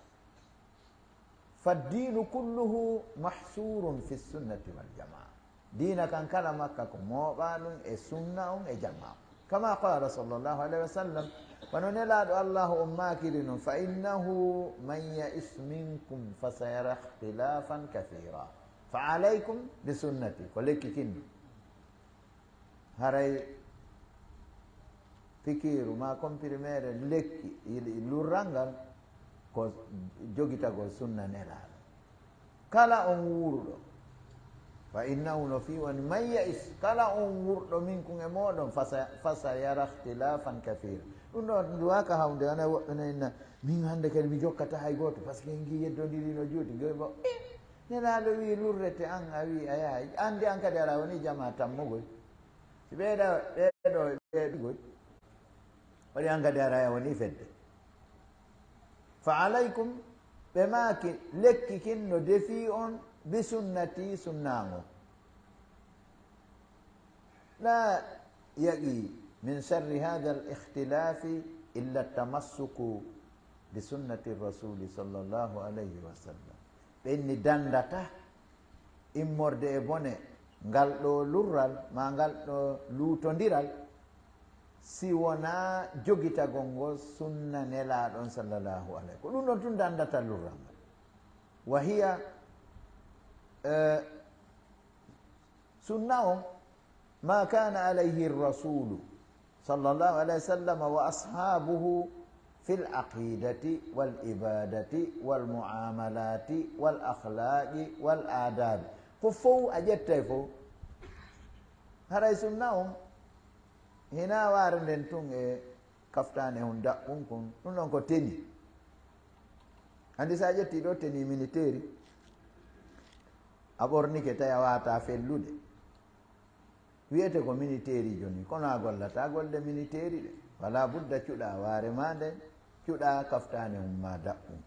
Faddiinu kulluhu mahsurun fi sunnati wal jamaa. Diina kan kala makka ko mooɓaa ɗum e sunna on e jamaa on. Kama qala sallallahu alaihi wasallam, wano Nelaaɗo Allahu on maakiri non, fa innahu man ya'is minkum fa sayara ikhtilafan kathira. Fa alaikum bi sunnati, ko lekki kinni. Haray pikiiru maa comprimé lekki il-, lurral ngal ko jogitagol sunna Nelaaɗo. Kala on wuuruɗo, fa innahu, no fii woni, man ya'is, kala on wuurɗo, minkum, e mooɗon, fasa-, fasayara ikhtilafan kathira. Ɗum ɗo duwaka hawnde, wona woɓɓe no inna, min hannde kadi mi jokkata hay gooto, parce que en ngi yeddondiri no juuti, ngoy mbo, eh, Nelaaɗo wii lurrete, an a wii a yahay. An de an kadi ara woni jamaa tammugoy. Si ɓeeɗa, ɓeeɗo, ɓeeɗugol, waɗi an kadi ara woni fedde. Fa alaykum, ɓe maaki, lekki kin no defii on, bi sunnati, sunnango. La yaqi من شر هذا الاختلاف إلا التمسك بسنة الرسول صلى الله عليه وسلم. Ɓe inni danndata immorde e bone ngal ɗo lurral, ma ngal ɗo luutondiral, si wonaa jogitagol ngol sunna Nelaaɗo on sallallahu alayhi. Ko ɗum ɗon tun danndata lurral ngal. Wa hiya, eh, Sunna on, ما كان عليه الرسول صلى الله عليه وسلم وأصحابه في العقيدة والعبادة والمعاملات والأخلاق والآداب. Ko fow a ƴettay fow. Haray sunna on, hinaa waare nden tun e kaftaane hun daɓɓun kun, ɗum ɗon ko teni. Anndi si a ƴetti ɗo teni miniteeri, a ɓornike tawi a waata fellude. Wiyete ko miniteeriijo ni, kono a gollata golle miniteeri ɗe. Wala budda cuɗa waare ma nden, cuɗa kaftaane hun ma daɓɓun.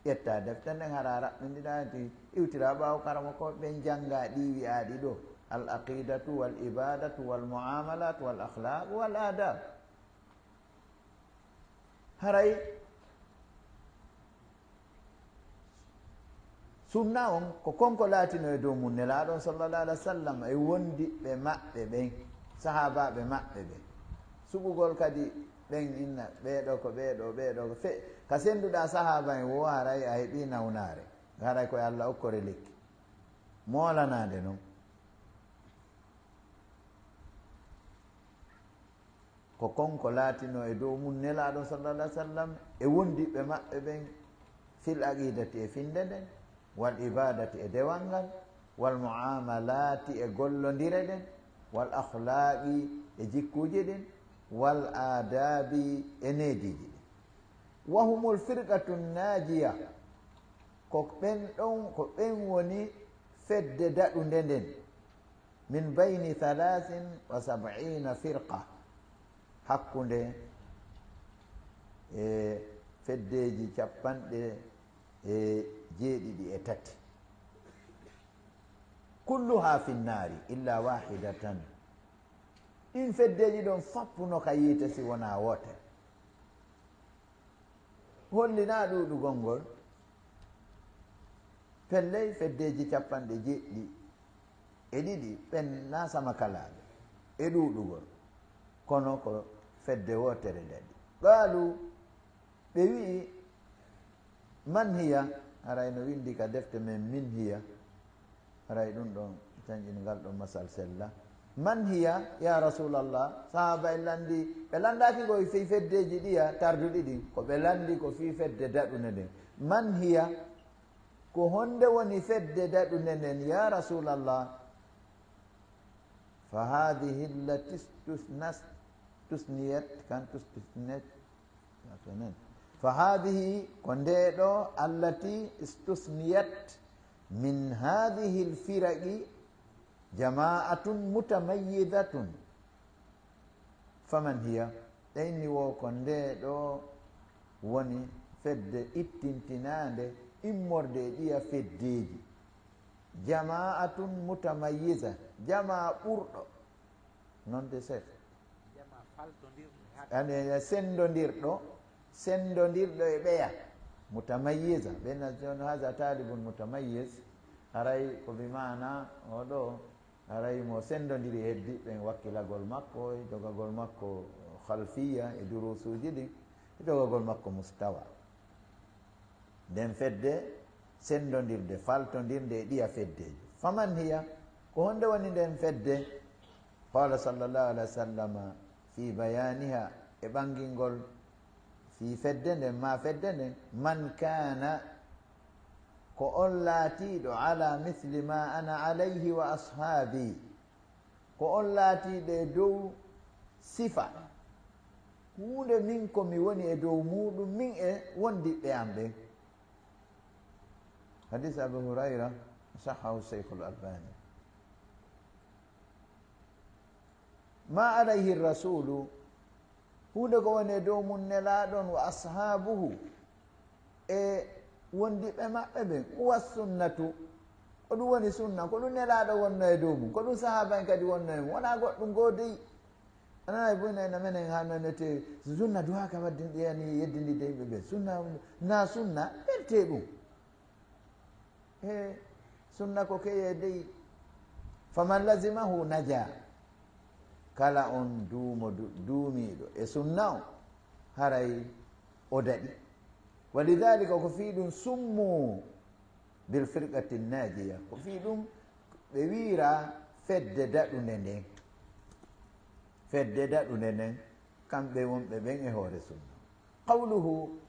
Ƴetta defte nden hara raɓɓindiɗa ti iwtira ɓaawo karamoko ɓen jannga ɗi wi'aaɗi ɗo. Al aqidatu wal ibadatu wal muamalat wal akhlaq wal adab. Haray sunna on ko konko laatino e dow mun Nelaaɗo on sallallahu alaihi wasallam e wondiɓɓe maɓɓe ɓen, sahaabaaɓe maɓɓe ɓen. Suɓugol kadi ɓen inna, ɓeeɗo ko ɓeeɗo, ɓeeɗo ko fe-, ka sennduɗaa sahaaba en wo haray a heɓii nawnaare. Haray ko e Allah okkore lekki. Moolanaade non. Ko konko laatino e dow mun Nelaaɗo sallallahu alaihi wasallam e wondiɓɓe maɓɓe ɓen fil aqidati e finde nden, wal ibadati e dewal ngal, wal muamalati e gollondire ɗen, wal akhlaqi e jikkuuji ɗin, wal adabi e neediiji ɗin. Wa humul firqatu najiya, ko ɓen ɗon, ko ɓen woni fedde daɗunde nden. Min bayni thalathin wa sab'ina firqa, hakkunde e feddeeji capanɗe e jeeɗiɗi e tati. Kulluha fi nnaari illa wahidatan. Ɗin feddeeji ɗon fappuno ka yiite si wonaa wootere. Hollinaa ɗuuɗugol ngol? Pelley, feddeeji capanɗe jeeɗiɗi e ɗiɗi ɓen na samakalaaɓe e ɗuuɗugol, kono ko fedde wootere daɗi. Qaalu, ɓe wi'i, man hiya? Haray no winndi ka defte men, min hiya. Haray ɗum ɗon, canƴini ngal ɗon masal sella. Man hiya, ya Rasulallah? Sahaaba en lanndi, ɓe lanndaaki ko fii feddeeji ɗiya tarduɗi ɗin, ko ɓe lanndi ko fii fedde daɗunde nden. Man hiya, ko honde woni fedde daɗunde nden, ya Rasulallah? Fa hadihi allati istusnas-, tusniyat, kan tusniyat, فهذه, ko ndee ɗoo, التي استثنيت من هذه الفرق جماعة متميزة. فمن هي؟ Ɓe inni wo ko ndee ɗoo woni fedde ittintinaande immorde e ɗiya feddeeji. جماعة متميزة, jamaa ɓurɗo. Non de chef. Jamaa faltondirɗo e hakkille. Ane, sendondirɗo, sendondirɗo e ɓeya. Mutamayyiza. Ɓen na jooni, haza talibun mutamayyiz. Haray ko bi maana o ɗo, haray mo sendondiri e heddiiɓe ɓen wakkilagol makko, e jogagol makko khalfiya e durusuuji ɗin, e jogagol makko mustawa. Nden fedde sendondirde, faltondirde e ɗiya feddeeji. Faman hiya, ko honde woni nden fedde? Qala sallallahu alaihi wasallam fi bayaniha, e ɓangingol fi fedde nden, ma fedde nden, man kana, ko on laatiiɗo, ala mithli ma ana alayhi wa ashabi, ko on laatiiɗo e dow sifa, huunde min ko mi woni e dow muuɗum, min e wondiɓɓe am ɓen. Hadis Abu Hurayra, sahhahu Sheikhul Albani. Ma alayhi rasulu, huunde ko woni e dow mun Nelaaɗo on, wa ashabuhu, e wondiɓɓe maɓɓe ɓen, huwa sunnatu, ko ɗum woni sunna, ko ɗum Nelaaɗo wonno e dow mun, ko ɗum sahaaba en kadi wonno e mun, wonaa goɗɗum goo dey. Ananay boy nayna menen ha nonete. Sunna duha ka waddin yani yeddindi de yimɓe ɓe. Sunna na sunna ɓerte ɗum. E sunna ko keye dey. Faman lazimahu naja. Kala on duumo duumiiɗo e sunna o haray o daɗi. Walidhalika ko fii ɗum summu bil firqati najiya, ko fii ɗum ɓe wiira fedde daɗunde nden. Fedde daɗunde nden kamɓe wonɓe ɓen e hoore sunna. Qawluhu,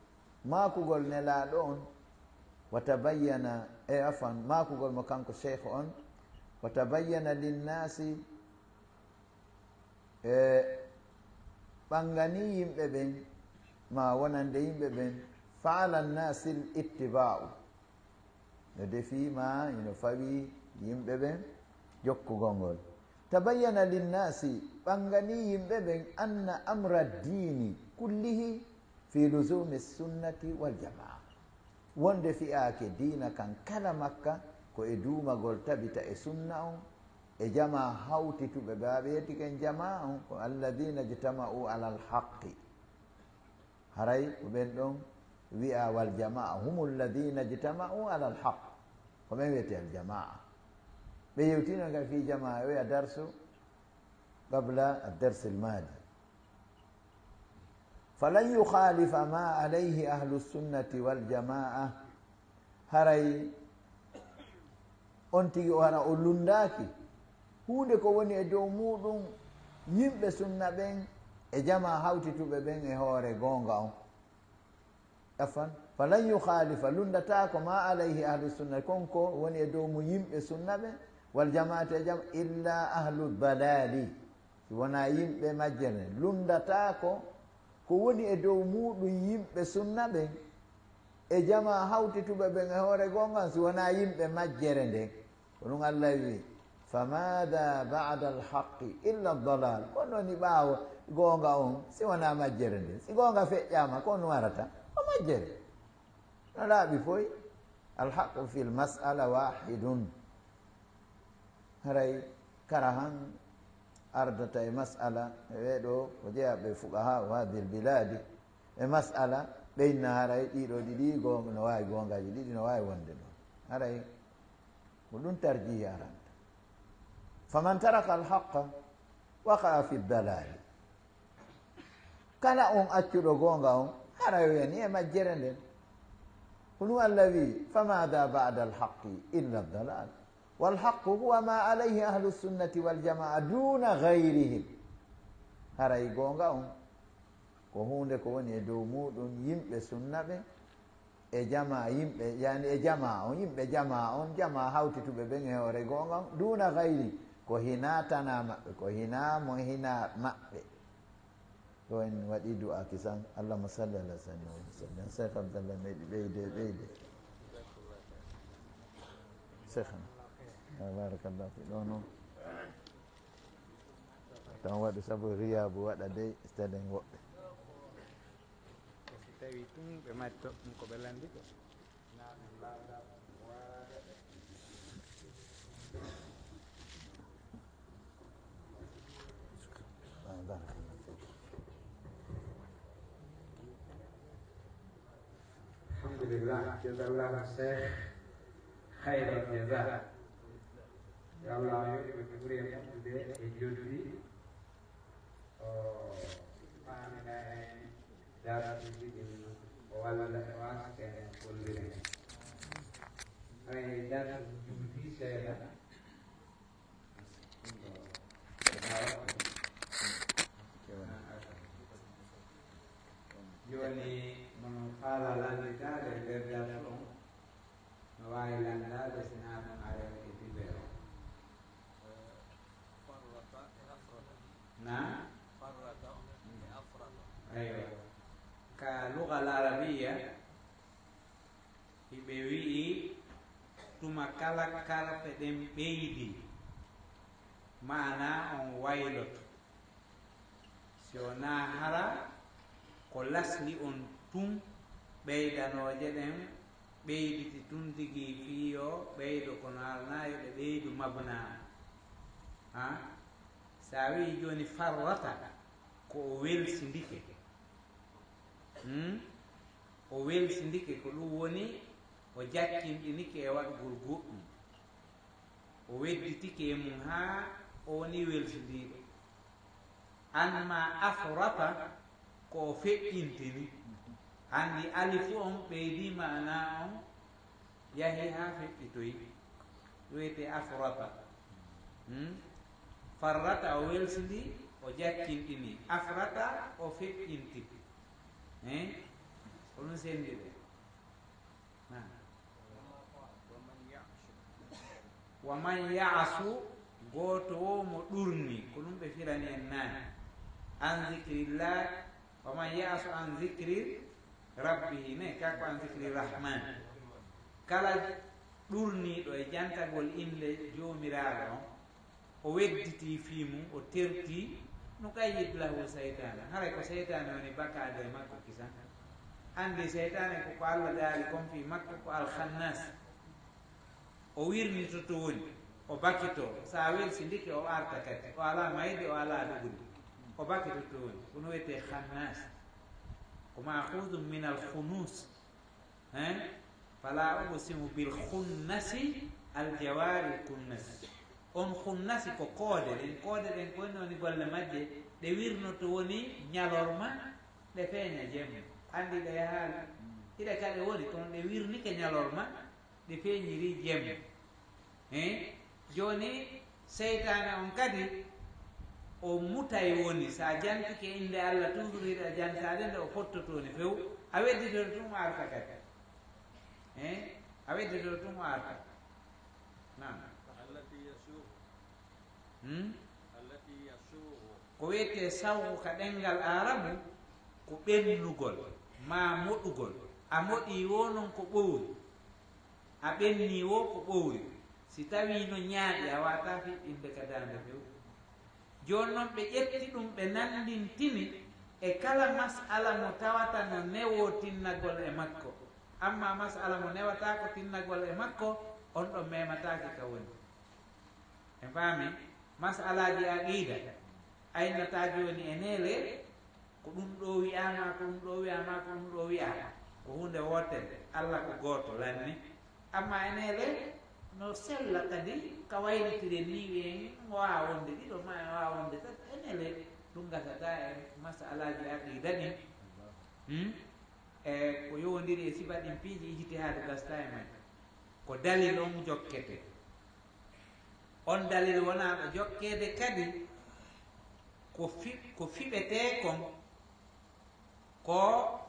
maakugol nelaaɗo on, wa tabayyana, e afan maakugol mo kanko sheikh on, wa tabayyana linnaasi, e ɓangani yimɓe ɓen ma wonande yimɓe ɓen, fa ala nnaasil ittiba'u. No defi ma ino fawi yimɓe ɓen jokkugol ngol. Tabayyana linnaasi, ɓangani yimɓe ɓen, anna amra ddiini kullihi fi luzumi sunnati wal jamaa. Wonde fiyaake diina kan kala makka ko e duumagol tabita e sunna on e jamaa hawtituɓe ɓe. Ɓe yetti ken jamaa on ko alladina jtama'u ala alhaqqi. Haray ko ɓen ɗon wi'a wal jamaa, humu alladina jtama'u ala alhaq. Ko ɓen wiyete al jamaa. Ɓe yewtino kadi fi jamaa e oya darsu qabla ad-dars al-madi. Falan yukhalifa ma alayhi ahlu sunnati wal jamaa. Haray on tigi o hara o lunndaaki huunde ko woni e dow muuɗum yimɓe sunna ɓen e jamaa hawtituɓe ɓen e hoore goonga on. Afan, falan yukhalifa, lunndataako ma alayhi ahlu sunna, kon ko woni e dow mum yimɓe sunna ɓen, wal jamaati e jam, illa ahlu dalali, si wonaa yimɓe majjere nden. Lunndataako ko woni e dow muuɗum yimɓe sunna ɓen e jamaa hawtituɓe ɓen e hoore goonga on, si wonaa yimɓe majjere nden. Ko ɗum Allah wi, famada ba'da alhaqqi illa dalal. Ko non woni ɓaawo goonga on si wonaa majjere nden? Si goonga feƴƴaama, ko honɗum warata? Ko majjere. No laaɓi foy, alhaqqu fil mas'ala wahidun. Haray kara han ardata e mas'ala, e ɓee ɗoo ko jeyaaɓe fuqahaa hadil biladi, e mas'ala ɓe inna haray ɗiɗo ɗiɗi goonga, no waawi goongaaji ɗiɗi, no waawi wonde ɗon. Haray ko ɗum tarjihi aranta. Faman taraka alhaqqa waqa'a fi dalali. Kala on accuɗo goonga on, haray o yani e majjere nden. Ko ɗum Allah wi, famada ba'da alhaqqi illa dalal. Walhaqqu huwa ma alayhi ahlu sunnati wal jamaa duna gayrihim. Haray goonga on ko huunde ko woni e dow muuɗum yimɓe sunna ɓe e jamaa yimɓe, yani e jamaa on, yimɓe jamaa on, jamaa hawtituɓe ɓen e hoore goonga on, duna gayri, ko hinaa tanaa maɓɓe, ko hinaa mo hinaa maɓɓe. Ɗo en waɗi du'a kisan, Allahumma salli ala sayyidina Muhammad. Cheikh Abdallah meɗi ɓeyde, ɓeyde. Cheikh, ah, barakallahu fi. Ɗo noon. Tan waɗi sabu riyaa bu waɗa dey, telen woɓɓe. Ko si tawi tun ɓe mari toɗɗum ko ɓe lanndi ko. Alhamdulillah, jazakallahu cheikh khayral jaza. Yo Allah yoɓ ɓe ɓuri e moƴƴude e joddi. O faamina en darsuuji ɗin, o walla e waasde en gollire. Hay darsu juuti seeɗa. Jooni mono faala lannitaade nder darsu on. No waawi lanndaade si naa ɗum arani e dibere. Farrata e afrata. Na? Farrata e afrata. Aywa. Ka lugal arabiya, hiɓe wi'i tuma kala karfe ɗen ɓeydi, maana on wayloto. Si wonaa hara ko lasli on tun ɓeydanooje ɗen, ɓeyditi tun tigi fii yo ɓeydo, kono haranaa yo ɗe ɓeydu mabna. Ha? Si a wi'i jooni farrata, Ko o welsindike. Hmm? O welsindike, ko ɗum woni o jaccinɗinike e waɗugol goɗɗum. O wedditike e mum haa o woni welsindiiɗo. Amma afrata, ko o feƴƴintini. Anndi alifu on ɓeydi maana on yahi haa feƴƴitoyi. Wiyetee afrata. Hmm? Farrata, o welsindi, o jaccinɗini. Afrata, o feƴƴinti. Eh? Ko ɗum sendi ɓe. Naam. Wa man ya'su, gooto wo mo ɗurni, ko ɗum ɓe firani en naane. An zikrillah, wa man ya'su an zikri rabbihi, ne, ka ko an zikri rahman. Kala ɗurniiɗo e jantagol innde Joomiraaɗo on, o wedditi fii mum, o terti, nuqayyid lahu saytaana. Haray ko seytaane woni bakaade e makko kisan. Anndi seytaane ko, ko Alla daali kon fii makko ko Al-Khannas. O wirnitoto woni, o bakito. Sa welsindike, o arta kadi. O alaa mayde, o alaa ɗugude. O bakitoto woni. Kono wiyetee Khannas. Ko ma'khudun min al-khunus. Hein? Fala uqsimu bil khunnasi, al jawari kunnas. On khunnasi ko koode ɗen. Koode ɗen ko woni woni golle majje. Ɗe wirnoto woni ñalorma, ɗe feeña jemma. Anndi ɗe yahaali. Hiɗe kadi woni, kono ɗe wirnike ñalorma, ɗe feeñiri jemma. Hein? Jooni, seytaane on kadi, o mutay woni, sa jantike innde Alla, toujours hiɗa jantaade nde, o fottoto ni few, a wedditoto tun o arta kadi. Hein? A wedditoto tun o arta. Naam. Allati yasuuqu. Hmm? Allati yasuuqu. Ko wiyetee sawqu ka ɗemngal Aarabu, ko ɓennugol, maa moɗugol. A moɗii wo non ko ɓowri. A ɓennii wo ko ɓowri. Si tawii no ñaaɗi, a waawataa feƴƴinde ka daande few. Jooni non ɓe ƴetti ɗum, ɓe nanndintini e kala mas'ala mo tawata no newoo tinnagol e makko. Amma mas'ala mo newataako tinnagol e makko, on ɗon memataake ka woni. En faami? Mas'alaaji aqiida, aynata jooni e neele, ko ɗum ɗoo wi'aama, ko ɗum ɗoo wi'aama, ko ɗum ɗoo wi'aama. Ko huunde wootere, Alla ko gooto lanni. Amma e neele, no sella kadi, ka waylitiren ni, wi'en, no waawa wonde ɗiɗo, maa no waawa wonde tati. E neele, ɗum gasataa e mas'alaaji aqiida ɗin. Hmm? E ko yowondiri e sifa ɗin piiji, ijtihaadu gasataa e majji. Ko dalil on jokkete. On dalil wonaa ɗo jokkeede kadi, ko fi-, ko fiɓetee kon, ko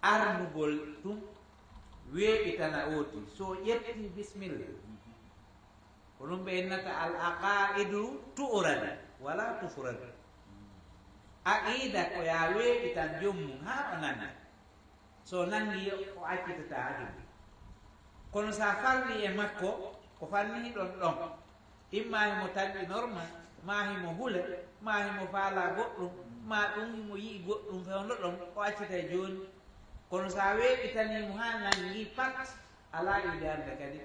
arnugol tun weeɓitana ooti. So ƴetti, bismillah. Ko ɗum ɓe innata al aqaidu tu'rad wala tufrad. Aqiida ko yaa weeɓitan joom mum haa o nannga. So nanngi, o accitataa aduna. Kono sa farli e makko, ko fanni ɗon ɗon. Imma himo tanqinorma, maa himo hule, maa himo faala goɗɗum, maa ɗum himo yi'i goɗɗum fewndo ɗon, o accitay jooni. Kono sa weeɓitanii mo haa nanngi pat, alaa iidaande kadi.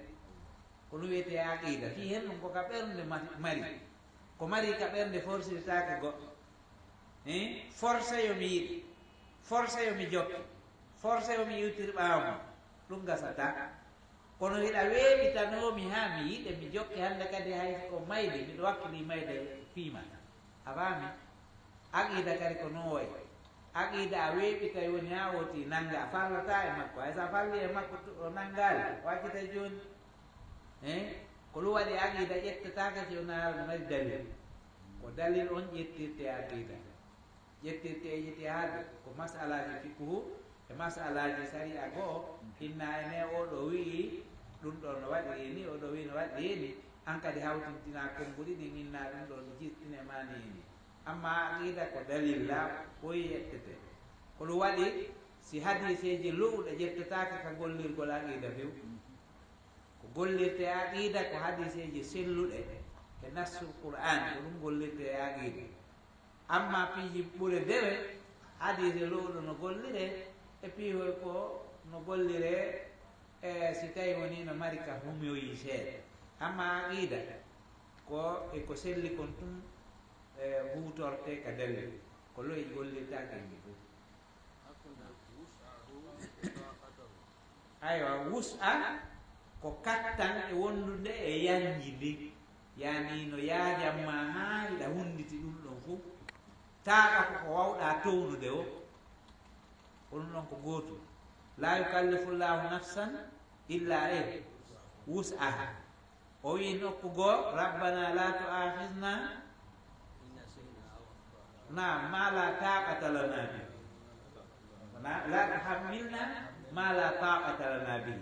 Ko ɗum wiyetee aqiida. Fii hen ɗum ko ka ɓernde mari, mari. Ko mari ka ɓernde forsirtaake goɗɗo. Hein? Forcé yo mi yiɗi. Forcé yo mi jokki. Forcé yo mi iwtir ɓaawo mum. Ɗum gasataa. Kono hiɗa weeɓitanoo mi haa mi yiɗe, mi jokke hannde kadi hay ko mayde, miɗo wakkilii mayde fii ma. A faami? Aqiida kadi ko non wayi. Aqiida a weeɓitay woni haa woti nannga, a farlataa e makko. Hay so a farlii e makko tu-, o nanngaali, o accitay jooni. Hein? Ko ɗum waɗi aqiida ƴettataake si wonaa no mari dalil. Ko dalil on ƴettirtee aqiida. Ƴettirtee ijtihaad ko masalaaji fiqhu e masalaaji sari'a goo, hinna ene oo ɗoo wi'i ɗum ɗoo no waɗiri ni, oo ɗoo wi'i no waɗiri ni, an kadi hawtintinaa konnguɗi ɗin, hinna ɗum ɗoo no jirtine maani ni. Amma aqiida ko dalil laaɓɗo ɓooyi ƴettetee. Ko ɗum waɗi si hadiiseeji lo'uɗe ƴettetaake ka gollirgol aqiida few. Ko gollirtee aqiida ko hadiiseeji selluɗe e nassul Qur'aan, ko ɗum gollirtee aqiida. Amma piiji ɓure dewe, hadiise lo'uɗo no golliree, e piihoy ko no golliree, e si tawi wonii no mari ka humoyi seeɗa. Amma aqiida ko e ko selli kon tun, e huutortee ka dalil. Ko loyi gollirta kanki fof. Aywa, wus'a ko kattan e wondude e yanji ndi. Yani no yaajamma haa hiɗa hunditi ɗum ɗon fof. Taaqa ko ko wawɗa townude o. Ko ɗum ɗon ko gootum. La yukallifu llahu nafsan illa e wus'aha. O wi nokku goo, "Rabbana la tu'akhidhna," na, "ma la taqata lana bi." Na, "La tuhammilna ma la taqata lana bi."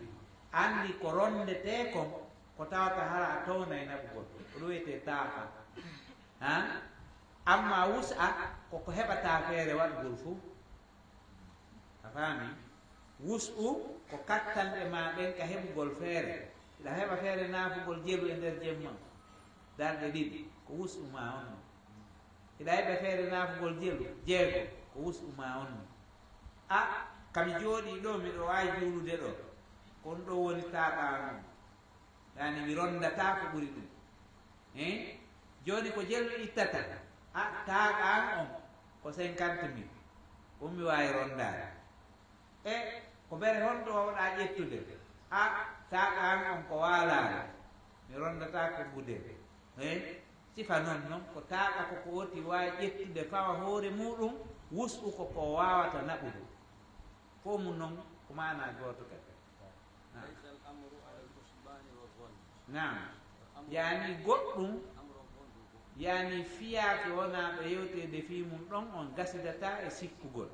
Anndi ko ronndetee kon, ko tawata hara a townay naɓugol. Ko ɗum wiyetee taaqa. Ha? Amma wus'a, ko ko heɓataa feere waɗugol fof. A faami? Wus'u ko kattanɗe ma ɗen ka heɓugol feere. Hiɗa heɓa feere naafugol jelu e nder jemma. Darɗe ɗiɗi, ko wus'u ma on non. Hiɗa heɓa feere naafugol jelu, jeego, ko wus'u ma on non. A, ka mi jooɗii ɗoo, miɗo waawi juulude ɗoo. Ko on ɗoo woni taaqa an on. Yani mi ronndataa ko ɓuri ɗum. Hein? Jooni ko jelu ittata? A, taaqa an on ko cinquante mille. Ɗum mi waawi ronndaade. E ko bere honto wawɗaa ƴettude? A, taaqa an on ko waalaare. Mi ronndataa ko gudel. Hein? Sifa non non ko taaqa ko ko woti waawi ƴettude fawa hoore muuɗum, wus'u ko ko waawata naɓude. Fof mum non ko maanaa gooto kadi. Naam. ليس الأمر على الحسبان والظن. Naam. Yani goɗɗum, yani fiyaake wonaa ɗo yewteede fii mum ɗon on gasidataa e sikkugol.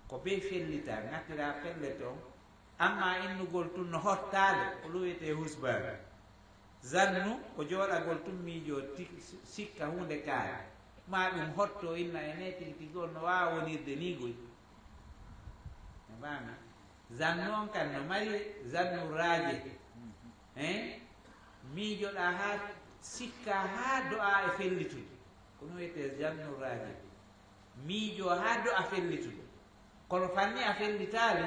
Ko bee fellitaa, ŋattiraa pellet on, amma innugol tun no hottaade, ko ɗum wiyetee husbaan. Zannu ko jooɗagol tun miijoo tik-, sikka huunde kaari. Maa ɗum hotto inna e nee tigi tigi on no waawa wonirde nii goy. A faami? Zannu on kan no mari zannu raaje. Hein? Miijoɗaa haa sikka haa do'a e fellitude. Ko ɗum wiyetee zannu raaje. Miijoo haa do'a fellitude. Kono fanni a fellitaali,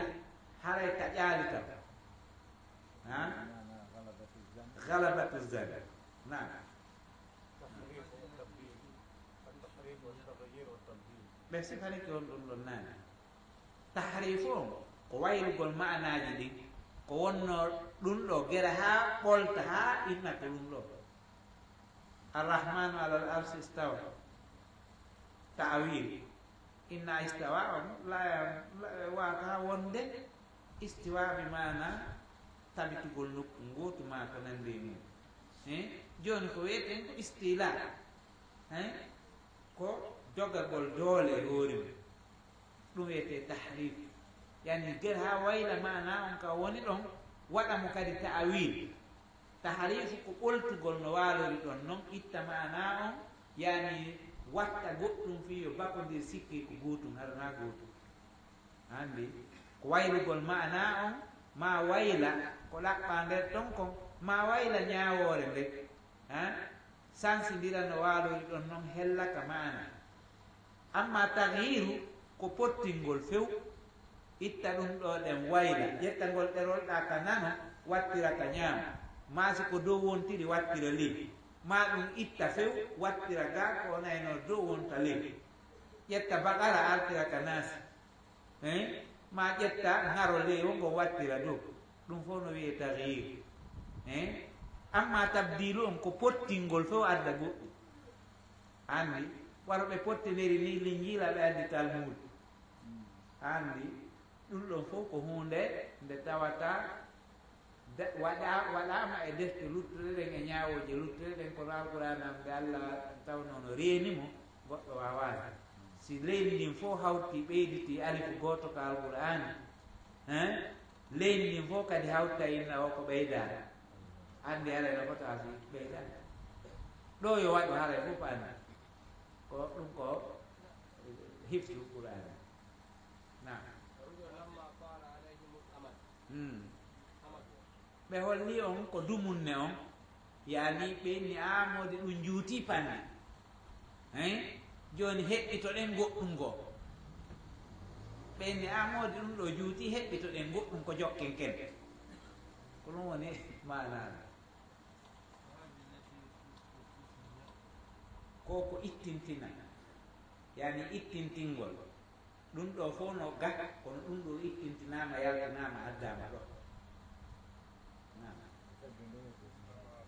haray taƴaali tan. Ha? غلبة الظن. Naam. Ɓe sifanike on ɗum ɗon naane. Tahriifu on ko waylugol ma'anaaji ɗin, ko wonnoo ɗum ɗoo gere haa ɓolta, haa inna ko ɗum ɗoo. Arrahmanu alal arsi istawa. Ta'wil. Inna istawa on la, la, waata wonde istiwa bi maana tabitugol nokku ngootu maa ko nandi e mum. Hein? Jooni ko wiyeten ko istila. Hein? Ko jogagol doole e hoore mum. Ɗum wiyetee tahrif. Yani gel haa wayla maana on ka woni ɗon, waɗa mo kadi ta'wil. Tahriifu ko ɓoltugol no waalori ɗon non, itta maanaa on, yani watta goɗɗum fii yo bakondir sikke ko gootum, hara naa gootum. Anndi? Ko waylugol maanaa on, maa wayla ko ɗaɓɓaa nder ton kon, maa wayla ñaawoore nden. Ha? Sansindira no waalori ɗon non hella ka maana. Amma tagyiiru ko pottingol few, itta ɗum ɗoo ɗen wayla, ƴetta ngol ɗerol ɗaa ka nano, wattira ka ñaamo. Maa si ko dow wontiri, wattira ley. Maa ɗum itta few, wattira gaa ko o naynoo dow wonta ley. Ƴetta Baqara, artira ka Naasi. Hein? Maa ƴetta ŋaro ley wongo wattira dow. Ɗum fof no wiyee tagyiir. Hein? Amma tabdiilu on ko pottingol fof adda goɗɗum. Anndi, waro ɓe pottiniri ni Linjiila, ɓe addi Talmud. Anndi, ɗum ɗon fof ko huunde nde tawata Da-, waɗa-, waɗaama e defte luttuɗe ɗen e ñaawooje luttuɗe ɗen, kono Alqur'aana am nde Allah tawnoo no reeni mo, goɗɗo waawaani. Si leydi ndin fof hawti, ɓeyditi alifu gooto ka Alqur'aana, hein? Leydi ndin fof kadi hawta inna o ko ɓeydaaka. Anndi haray no fota si ɓeydaaka. Ɗo yo waɗu haray fof anndi. Ko ɗum ko hifzu Qur'aana. Naam. Hmm. Ɓe holli on ko dumunne on, yaani ɓe inni, "Aa, moodi ɗum juuti panni." Hein? Jooni heɓɓitoɗen goɗɗum goo. Ɓe inni, "Aa, moodi ɗum ɗo juuti, heɓɓitoɗen goɗɗum ko jokken ken." Ko ɗum woni maanaa. Ko ko ittintina. Yani ittintingol. Ɗum ɗo fof no ga, kono ɗum ɗo ittintinaama, yaltinaama, addaama ɗo. Naam.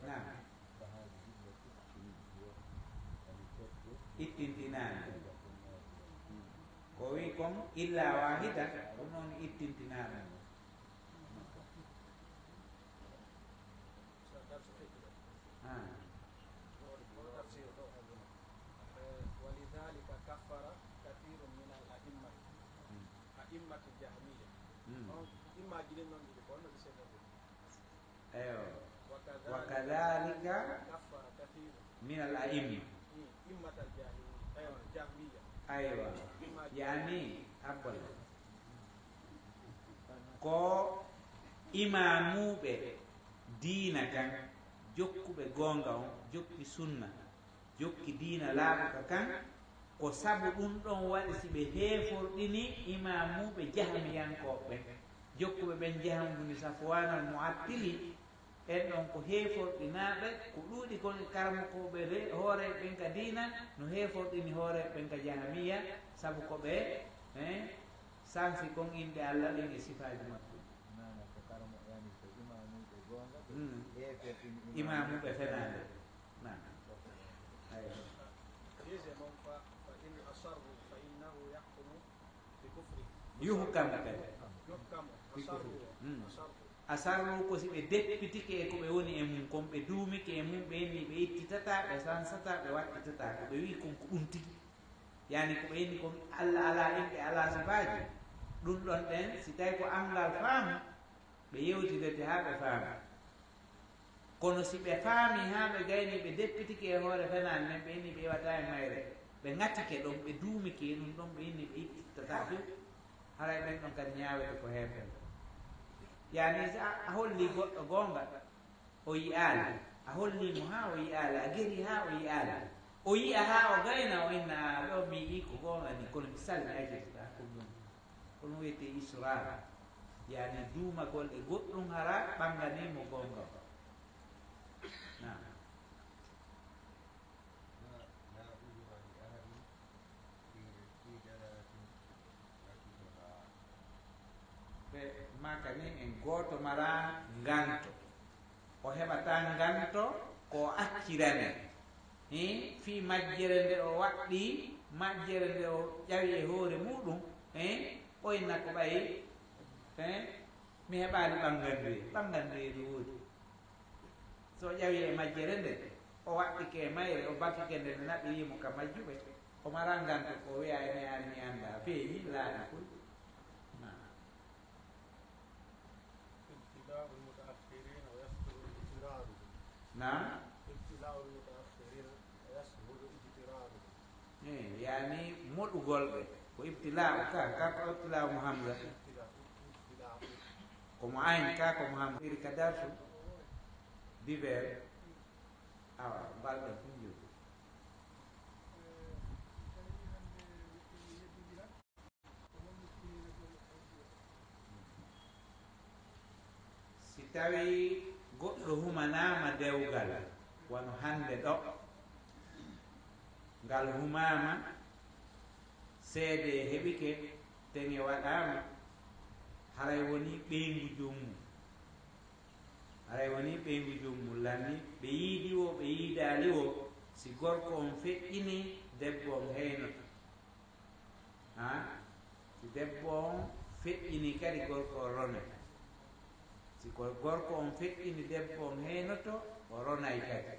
Naam. Ittintinaama. Ko wi kon illa wahida, ko noon ittintinaama. Ah. ولذلك كفر كثير من الأئمة. Mm. أئمة الجهمية. Mm. On immaji ɗin noon ɗiɗi ko honno ɗi seeɗa ɗum? Eyo. وكذلك وكذلك كفر كثير من الأئمة. Mm. أئمة الجاهلية. Eyo, الجهمية. Aywa. Immaji. Yani, abbola. Ko imaamuuɓe diina kan, jokkuɓe goonga on, jokki sunna, jokki diina laaɓuka kan, ko sabu ɗum ɗon waɗi si ɓe heeforɗini imaamuuɓe jahamiyankooɓe ɓen, jokkuɓe ɓen Jaham buni Safwaanal Mu'attili, ɓen ɗon ko heeforɗinaaɓe, ko ɗuuɗi kon e karamokooɓe re-, hooreeɓe ɓen ka diina, no heeforɗini hooreeɓe ɓen ka jahamiya, sabu ko ɓe, eh, sansi kon inɗe Alla ɗen e sifaaji makko. Maana ko karamo, yani ko imaamuuɓe goonga, ɓe Mm. heeferɗini imaamuuɓe imaamuuɓe fenaaɓe. Naam. Aywa. Deuxième, fa-, فإن أصروا فإنه يحكم بكفرهم. Yuhkamu kadi. يحكم. Bi kufri. أصروا. Mm. أصروا. Asarru ko si ɓe deppitike e ko ɓe woni e mum kon, ɓe duumike e mum, ɓe inni ɓe ittitataa, ɓe sansataa, ɓe waɗɗitataa, ko ɓe wi'i kon ko ɗum tigi. Yani ko ɓe inni kon Alla alaa inɗe, alaa sifaaji. Ɗum ɗon ɗen, si tawi ko anngal faamu, ɓe yewtidete haa ɓe faama. Kono si ɓe faami haa ɓe gayni, ɓe deppitike e hoore fenaande nden, ɓe inni ɓe iwataa e mayre, ɓe ŋatike ɗon, ɓe duumike e ɗum ɗon, ɓe inni ɓe ittitataa few, haray ɓen ɗon kadi ñaawete ko heefen. Yani si a, a holli goɗɗo goonga, o yi'aali, a holli mo haa o yi'aali, a geri haa o yi'aali, o yi'a haa o gayna, o inna, "Aa, ɗo mi yi'i ko goonga ni, kono mi salmi, a jetta ko ɗum." Ko ɗum wiyetee israr. Yani duumagol e goɗɗum hara ɓannganii mo goonga o. Naam. لا، لا عذر لأحد في، في دلالة ركبها. Ɓe maaka ni en gooto maraa nganto. O heɓataa nganto ko o accirane. Hii, fii majjere nde o waɗɗii, majjere nde o ƴawi e hoore muuɗum, hii, o inna ko ɓay, hii, mi heɓaali ɓanngannduye, ɓanngannduye no woodi. So o ƴawi e majjere nde, o waɗɗike e mayre, o bakike nde, nde naɓirii mo ka majjuɓe, o maraa nganto ko o wi'a ene ari mi anndaa, feeñi, laaɓi koy. Naam. ابتلاء المتأخرين ويصدر اضطرارهم. Naam. ابتلاء المتأخرين ويصدر اضطرارهم. Eh, yani moɗugol ɓe. Ko ibtila'u ka, ka ko ibtila'u mo hamza. ابتلاء، ابتلاء. Ko mo ayn ka, ko mo hamza. Iri ka darsu. Divers. Awa, mbalɗen fof njogi. Si tawii goɗɗo humanaama dewgal, wano hannde ɗo, ngal humaama, seede heɓike, teŋe waɗaama, haray wonii ɓeyngu joom mum. Haray wonii ɓeyngu joom mum lanni, ɓe yiidi wo, ɓe yiidaali wo, si gorko on feƴƴinii, debbo on heynoto. Haa? Si debbo on feƴƴinii kadi, gorko on ronay. Si ko gorko on feƴƴini, debbo on heynoto, o ronay kadi.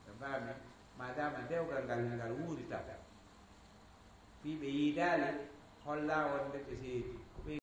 Ɓe mbaami, maadaama dewgal ngal, ngal wuuri taw. Fii ɓe yiidaali, hollaa wonde ɓe seedi. Ko ɓe